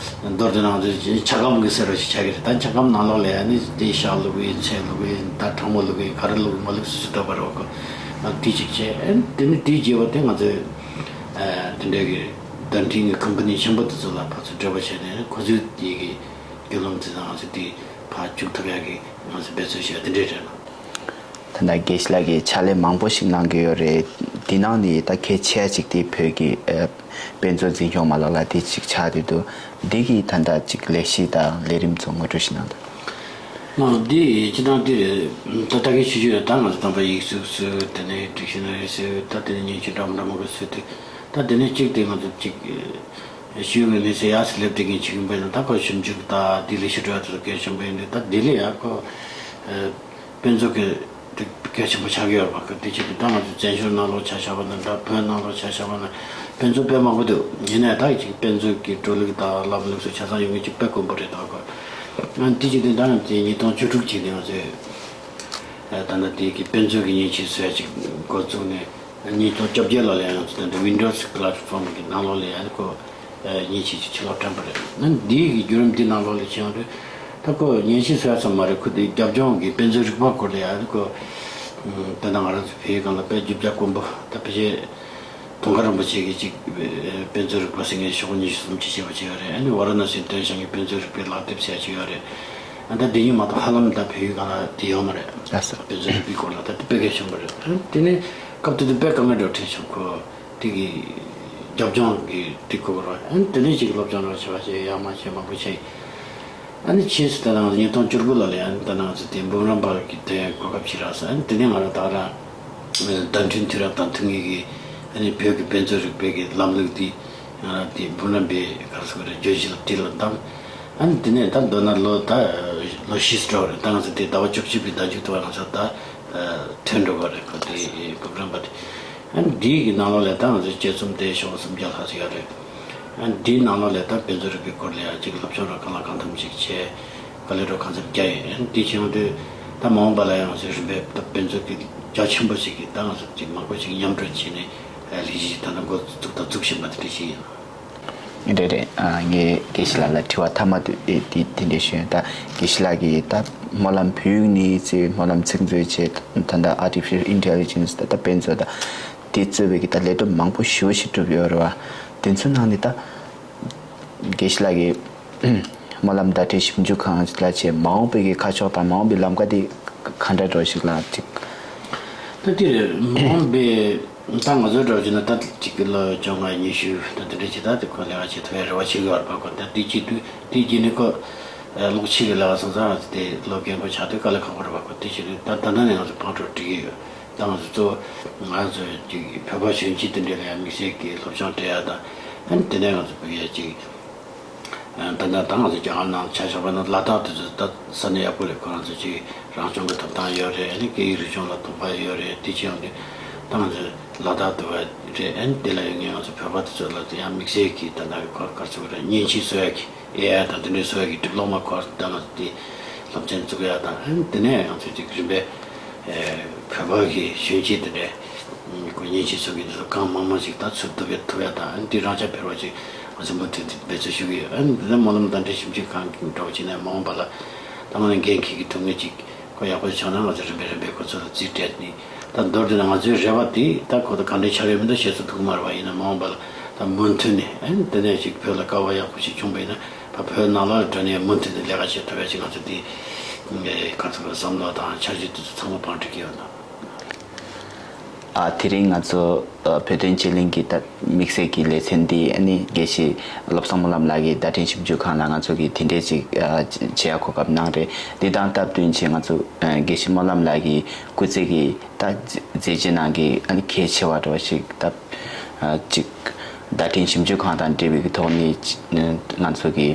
མདོར་བསྡུས་ན་ང་ཚོ་ཇ་སྒམ་གི་ཟེར་བ་ཞིག་ཆགས་ཀྱི་རེད། ད་ཇ་སྒམ་ནང་ལོགས་ལ་ཡ་ནི་དེ་ཤ་བླུགས་གི་ཡིན། ཚལ་བླུགས་གི་ཡིན། ད་གྲང་མོ་བླུགས་གི་ཡིན། ག་རེ་བླུགས་གི་མ་བླུགས་སུ་སུ་འདྲ་པོ་རེད་པ། ཁོ་ དེ་གཅིག་བྱས། ཨ་ནི་དེ་ནི་དེའི་རྗེས་པ་དེ་ང་ཚོས་ཨ་དེ་འདྲའི་གི་བརྡ་འཕྲིན་གྱི་ཁམ་པ་ནི་ཆེན་པོ་དེ་ཚོ་ལ་ཕར་ཚུར་འབྲེལ་བ་བྱས་ནས་ཁོ་ཚོས་དེའི་གི་བརྒྱུད་ལམ་དེ་དང་ང་ཚོས་དེ་ཕར་བཅུག་ཐུབ་ཡག་གི་ང་ཚོས་འབད་བརྩོན་བྱས་དེ་འདྲའི་རེད་ལ། ད་ལྟ་དགེ་བཤེས་ལགས་ཀྱིས་ཕྱག་ལས་མང་པོ་ཞིག་གནང་གི་ཡོད་རེད། དེ་ནང་ནས་ད་གལ་ཆེ་ཅིག་དེ་བོད་ཀྱི་ཨ་དཔེ་མཛོད་འཛིན་སྐྱོང་མ་ལག་ལ་དེ་ཅིག་ཆགས་བསྡད་འདུག་འདི་གི་ད་ལྟ་ཅིག་ལས་གཞི་དང་ལས་རིམ་ཚོ་ངོ་སྤྲོད་ཞིག་གནང་དང་། ཨ་འདི་སྤྱི་བཏང་འདི་རེད། ད་ལྟ་གི་ཆུ་ཆུ་རེད། ད་ང་ཚོ་དམ་པ་ཡིག་གཟུགས་བཟོས། དེ་ནས་ཌིག་ཤ་ན་རི་བཟོས། ད་དེ་ནས་མཉེན་ཆས་འདྲ་མི་འདྲ་མང་པོ་བཟོས་ཏེ། ད་དེ་ནས་གཅིག་དེ་ང་ཚོ་གཅིག་ཞུས་ངེས་ནས་ཟེར་ཡག་ཟེར་ལབ་དེ་གིན་ཆིག་ཡིན་པ་ཡིན་ན། ད་ཁོ་ཞིབ་འཇུག་ད་དེ་ལས་ཤི་འགྲོ་ཡག་དེ་ཚོ་གལ་ཆེན་པོ་ཡིན་དུས། ད་དེ་ལས་ཡག་ཁོ་དཔེ་མཛོད་ཀྱི་དེ་གལ་ཆེན་པོ་ཆགས་ཀྱི་ཡོད་པ། དེ་ཆེད་དུ་ད་ང་ཚོ་བཙན་བྱོལ་ནང་ལོགས་ཆ་བཞག་པ་ན་འདྲ། བོད་ནང་ལོགས་ཆ་བཞག་པ་ན་དཔེ་མཛོད་དཔེ་མང་པོ་འདུག་ཡིན་ནའི་ད་ཅིག་དཔེ་མཛོད་ཀྱི་འགྲོ་ལུགས་དང་ལམ་ལུགས་སུ་ཆ་ཚང་ཡོང་མཁན་ཅིག་དཔེ་དཀོན་པོ་རེད། ད་ཁོ་ཨ་དེ་ཆེད་དུ་ད་ང་ཚོས་ཉིས་སྟོང་བཅུ་དྲུག་ཅིག་ནས་ང་ཚོས་ད་ལྟ་དེ་གི་དཔེ་མཛོད་ཀྱི་མཉེན་ཆས་བཟོ་ཡག་ཅིག་འགོ་བཙུགས་ནས། ཉིས་སྟོང་བཅོ་བརྒྱད་ལོ་ལ་ཡང་དེ་འདྲ་Windows platform གི་ནང་ལོགས་ལ་ཡང་ཁོ་མཉེན་ཆས་ཅིག་ཕྱི་ལོགས་བཀྲམ་པ་རེད། ཨ་འདིའི་གི་བརྒྱུད་རིམ་འདི་ནང་ལོགས་ལ་བྱས་ཡོང་དུས། ད་ཁོ་མཉེན་ཆས་བཟོ་ཡག་ཙམ་མ་རེད། ཁོ་དེ་རྒྱབ་ལྗོངས་ཀྱི་དཔེ་མཛོད་རིག་པ་སྐོར་ལ་ཡང་ཁོ་ད་ལྟ་ང་རང་ཚོ་བོད་ཡིག་སྒང་ལ་དཔེ་རྒྱུ་རྒྱ་དཀོན་པོ། ད་ཕལ་ཆེར་དུང་དཀར་རིན་པོ་ཆེ་གི་ཅིག་དཔེ་མཛོད་རིག་པ་ཟེར་མཁན་ཤོག་ཉི་ཤུ་སུམ་ཅུ་བྱས་པ་ཅིག་ཡོད་རེད། ཨ་ནི་ཝཱ་ར་ཎ་སིའི་ཏོན་ཞང་གི་དཔེ་མཛོད་རིག་པའི་ལག་དེབ་ཟེར་ཡག་ཅིག་ཡོད་རེད། ཨ་ད་འདི་གཉིས་མ་གཏོགས་ཧ་ལམ་ད་བོད་ཡིག་སྒང་ལ་དེ་ཡོད་མ་རེད། ལགས་སོ། དཔེ་མཛོད་རིག་པའི་སྐོར་ལ་ད་དེ་དཔེ་གལ་ཆེན་པོ་རེད། ཨ་དེ་ནས་སྐབས་དེ་དུས་དཔེ་དཀའ་ངལ་འདྲ་བོ་འཕྲད་བྱུང་། ཁོ་དེ་གི་རྒྱབ་ལྗོངས་ཀྱི་དེ་ཁོ་ར། ཨ་དེ་ནས་ཅིག་སློབ་སྦྱོང་ར་བྱས་པ་བྱས། ཡག་མ་བྱས་མང་པོ་བྱས། ཨ་ནི་ཕྱིས་སུ་ད་ལྟ་ཉིས་སྟོང་བཅུ་དགུ་ལོ་ལ་ཡང་ད་ལྟ་ང་ཚོ་དེ་འབུམ་རམས་པ་གི་དེ་གོ་སྐབས་ཅིག་རག་སོང་། ཨ་ནི་དེ་ནས་ང་རང་ད་རང་བརྡ་འཕྲིན་དུས་རབས་དང་མཐུན་ངེས་ཀྱི་ཨ་ནི་བོད་ཀྱི་དཔེ་མཛོད་རིག་པའི་གི་ལམ་ལུགས་འདི་ང་རང་དེ་འབུམ་རམས་པའི་ག་རེ་ཟེར་དགོས་རེད། བརྗོད་གཞི་ལ་དེ་ལ་བདམས། ཨ་ནི་དེ་ནས་ད་མདོར་ན་ལོ་ད་ལོ་བཞི་ཙམ་འགྲོ་བ་རེད། ད་ང་ཚོ་དེ་ཟླ་བ་བཅུ་གཅིག་པའི་ཟླ་མཇུག་ཏུ་བ་ང་ཚོ་ད་ཐོན་འགྲོ་གི་རེད། ཁོ་དེ་འབུམ་རམས་པ་དེ། ཨ་ནི་འདིའི་གི་ནང་ལོགས་ལ་ད་ང་ཚོ་དཔྱད་རྩོམ་དེ་ཤོག་སུམ་བརྒྱ་ལྷག་ཙམ་ཡོད་རེད། ཨ་ནི་འདིའི་ནང་ལོགས་ལ་ད་དཔེ་མཛོད་རིག་པའི་སྐོར་ལ་ཡང་ཅིག་སློབ་སྦྱོང་རོགས་གང་ལ་གང་འཚམ་ཞིག་བྱས། དཀའ་ལས་རོགས་གང་འཚམ་བརྒྱབ་ཡིན། ཨ་ནི་དེ་བྱས་ཡོང་དུས་ད་མ་འོངས་པ་ལ་ཡང་ང་ཚོའི་རིམ་པས་ད་དཔེ་མཛོད་ཀྱི་རྒྱ་ཆེན་པོ་ཞིག་གི་ད་ང་ཚོ་ཅིག་མང་པོ་ཞིག་མཉམ་འབྲེལ་བྱས་ནས་ལས་གཞི་ཞིག་ད་ལྟ་འགོ་བཙུགས་དང་འཛུགས་བཞིན་པ་དེ་འདྲ་ཞིག་ཡིན། རེད་རེད། ཨ་ངས་དགེ་བཤེས་ལགས་ལ་དྲི་བ་མཐའ་མ་དེ་དེ་དེ་འདྲ་ཞུ་ཡིན། ད་དགེ་བཤེས་ལགས་ཀྱིས་ད་སྨོན་ལམ་བོད་ཡིག་ནས་ཅིག་སྨོན་ལམ་ཚིག་མཛོད་བྱས། ད་ལྟ་Artificial Intelligence ད་ལྟ་དཔེ་མཛོད་ད་དེ་གཙོས་པའི་གི་ད་ལས་དོན་མང་པོ་ཞེ་པོ་ཞིག་བསྒྲུབས་ཡོད་རེད་བ། དེ་ཚོའི་ནང་ནས་ད་དགེ་བཤེས་ལགས་ཀྱིས་སྨོན་ལམ་བརྡ་འཕྲིན་ཞིབ་འཇུག་ཁང་ལ་བྱས་མ་འོངས་པའི་གི་ཁ་ཕྱོགས་དང་མ་འོངས་པའི་ལམ་ཁ་དེ་ག་འདྲ་འདྲ་ཞིག་ལ་ཅིག་ད་དེ་རེད། མ་འོངས་པའི་ད་ང་ཚོའི་འདྲ་བྱས་ན་ད་གཅིག་གི་ལོ་བཅོ་ལྔ་ཉི་ཤུ་ད་དེ་འདྲ་ཅིག་ད་དེ་ཁོ་ལས་ཀ་བྱེད་ཐུབ་ཡ་རེ་བ་བྱེད་དགོས་པ་རེད་པ། ཁོ་ད་དེ་བྱེད་དུས་དེ་བྱེད་ནས་ཁོ་ལོག་ཕྱི་གི་ལས་ཀ་སོང་ཙང་དེ་ལོ་རྒན་པོ་ཆགས་དུས་དཀའ་ལས་ཁག་པོ་རེད་པ། ཁོ་དེ་བྱེད་དུས་ད་ད་ལྟ་ནས་ང་ཚོ་བང་སྒྲིག་གི་ཡོད། ད་ང་ཚོ་གཙོ་བོ་ང་ཚོ་ཅིག་བོད་པ་གཞོན་སྐྱེས་དེ་འདྲ་ལ་ཡང་དམིགས་བསལ་གྱི་སློབ་སྦྱོང་སྤྲད་ཡ་དང་། ཨ་ནི་དེ་ནས་ང་ཚོ་བོད་ཡ་ཅིག་ད་ལྟ་ད་ང་ཚོ་རྒྱ་གར་ནང་ཆ་བཞག་པ་ན་ལ་དྭགས་དེ་ཚོ་ད་ས་གནས་ཡག་པོ་རེད། ཁོ་རང་ཚོ་ཅིག་རང་སྐྱོང་གི་ཐོབ་ཐང་ཡོད་རེད། ཨ་ནི་སྐད་ཡིག་རིག་གཞུང་ལ་དོགས་པ་ཡོད་རེད། དེ་བྱས་ཡོང་དུས་ད་ང་ཚོ་ལ་དྭགས་དུ་བ་རེད། ཨ་ནི་དེ་ལ་ཡོད་མཁན་ང་ཚོ་བོད་པ་དེ་ཚོ་ལ་དེ་ཡང་དམིགས་བསལ་གྱི་ད་ལྟ་གི་ཁོ་ག་ཚོད་རེད། མཉེན་ཆས་བཟོ་ཡ་གི་ཨེ་ཨའི་དང་དེ་འདྲའི་བཟོ་ཡ་གི་ཌི་པི་ལོ་མ་ཁོ་ད་ང་ཚོ་དེ་སློབ་ཚན་བཙུགས་ཡ་དང་། ཨ་ནི་དེ་ནས་ང་ཚོ་ཅིག་རིམ་པས་བོད་པ་གི་གཞོན་སྐྱེས་དེ་འདྲས་ཁོ་མཉེན་ཆས་བཟོ་གི་འདུག་གང་མང་མང་ཞིག་ད་ཚུར་ཐུབ་ཡ་ཐུབ་ཡ་དང་། ཨ་ནི་དེ་རང་ཅག་བོད་པ་ཅིག་ང་ཚོ་མུ་མཐུད་དེ་འབད་བརྩོན་ཞུ་གི་ཡོད། ཨ་ནི་འདི་ནས་སྨོན་ལམ་བརྡ་འཕྲིན་ཞིབ་འཇུག་ཁང་གི་འདྲ་བོ་བྱས་ནས་མ་འོངས་པ་ལ་ད་ང་ནི་འགན་འཁྱེར་གི་ཐུབ་ངེས་ཅིག་ཁོ་ཡག་པོ་བྱུང་ན་ང་ཚོ་རིམ་པས་རིམ་པས་ཁོ་ཚོ་ལ་རྩིས་སྤྲད་ནས། ད་མདོར་དེ་ན་ང་ཚོའི་རེ་བ་དེ་ད་ཁོ་ད་ག་འདྲའི་ཆགས་ཡོད་མིན་ད་བཤད་ཚོད་ཐུག་མ་རེད་པ། ཡིན་ན་མ་འོངས་པ་ལ་ད་མུ་མཐུད་ནས་ཨ་ནི་དེ་ནས་ཅིག་བོད་ལ་དཀའ་བ་ཡག་པོ་ཞིག་བྱུང་པ་ཡིན་ན་ད་བོད་ནང་ལ་འགྲོ་ནས་མུ་མཐུད་ནས་ལས་ཀ་བྱེད་ཐུབ་ཡ་ཅིག་ང་ཚོ་དེ་ག་ཚོད་བསམ་བློ་དང་འཆར་གཞི་དེ་ཚོ་ཚང་མ་བང་སྒྲིག་གི་ཡོད་ད། ཨ་དེ་རིང་ང་ཚོ་ཨ་བོད་དོན་སྤྱི་གླིང་གི་ད་དམིགས་བསལ་གྱི་ལེ་ཚན་འདི་ཨ་ནི་དགེ་བཤེས་བློ་བཟང་སྨོན་ལམ་ལགས་ཀྱིས་བརྡ་འཕྲིན་ཞིབ་འཇུག་ཁང་ལ་ང་ཚོ་གིས་དེ་འདྲས་ཅིག་ཨ་བྱེད་ཡ་གོ་སྐབས་གནང་རེད། འདི་དང་སྟབས་བསྟུན་བྱས་ང་ཚོ་ཨ་དགེ་བཤེས་སྨོན་ལམ་ལགས་ཀྱི་སྐུ་ཚེ་གི་ད་མཛད་རྗེས་ནང་གི་ཨ་ནི་གལ་ཆེ་བ་འདྲ་བ་ཞིག་ད་ཨ་ཅིག་བརྡ་འཕྲིན་ཞིབ་འཇུག་ཁང་དང་འབྲེལ་བའི་གི་ཐོག་ནས་ང་ཚོ་གི་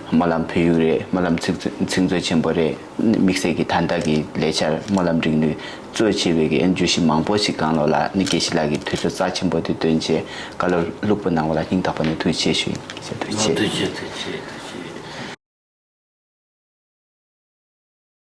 སྨོན་ལམ་བོད་ཡིག་རེད། སྨོན་ལམ་ཚིག་མཛོད་ཚིག་མཛོད་ཆེན་པོ་རེད། དམིགས་བསལ་གྱི་ད་ལྟ་གི་ལས་འཆར་སྨོན་ལམ་རིག་ནུས་གཙོ་ཆེ་བའི་གི་ཨ་ནི་བརྗོད་གཞི་མང་པོ་ཞིག་སྒང་ལོགས་ལ་ཨ་ནི་དགེ་བཤེས་ལགས་ཀྱིས་དུས་ཚོད་རྩ་ཆེན་པོ་དེ་བཏོན་བྱས་བཀའ་སློབ་ལྷུག་པོ་གནང་བ་ལ་སྙིང་ཐག་པ་ནས་ཐུགས་རྗེ་ཆེ་ཞུ་ཡིན། ཐུགས་རྗེ་ཆེ། ཐུགས་རྗེ་ཆེ།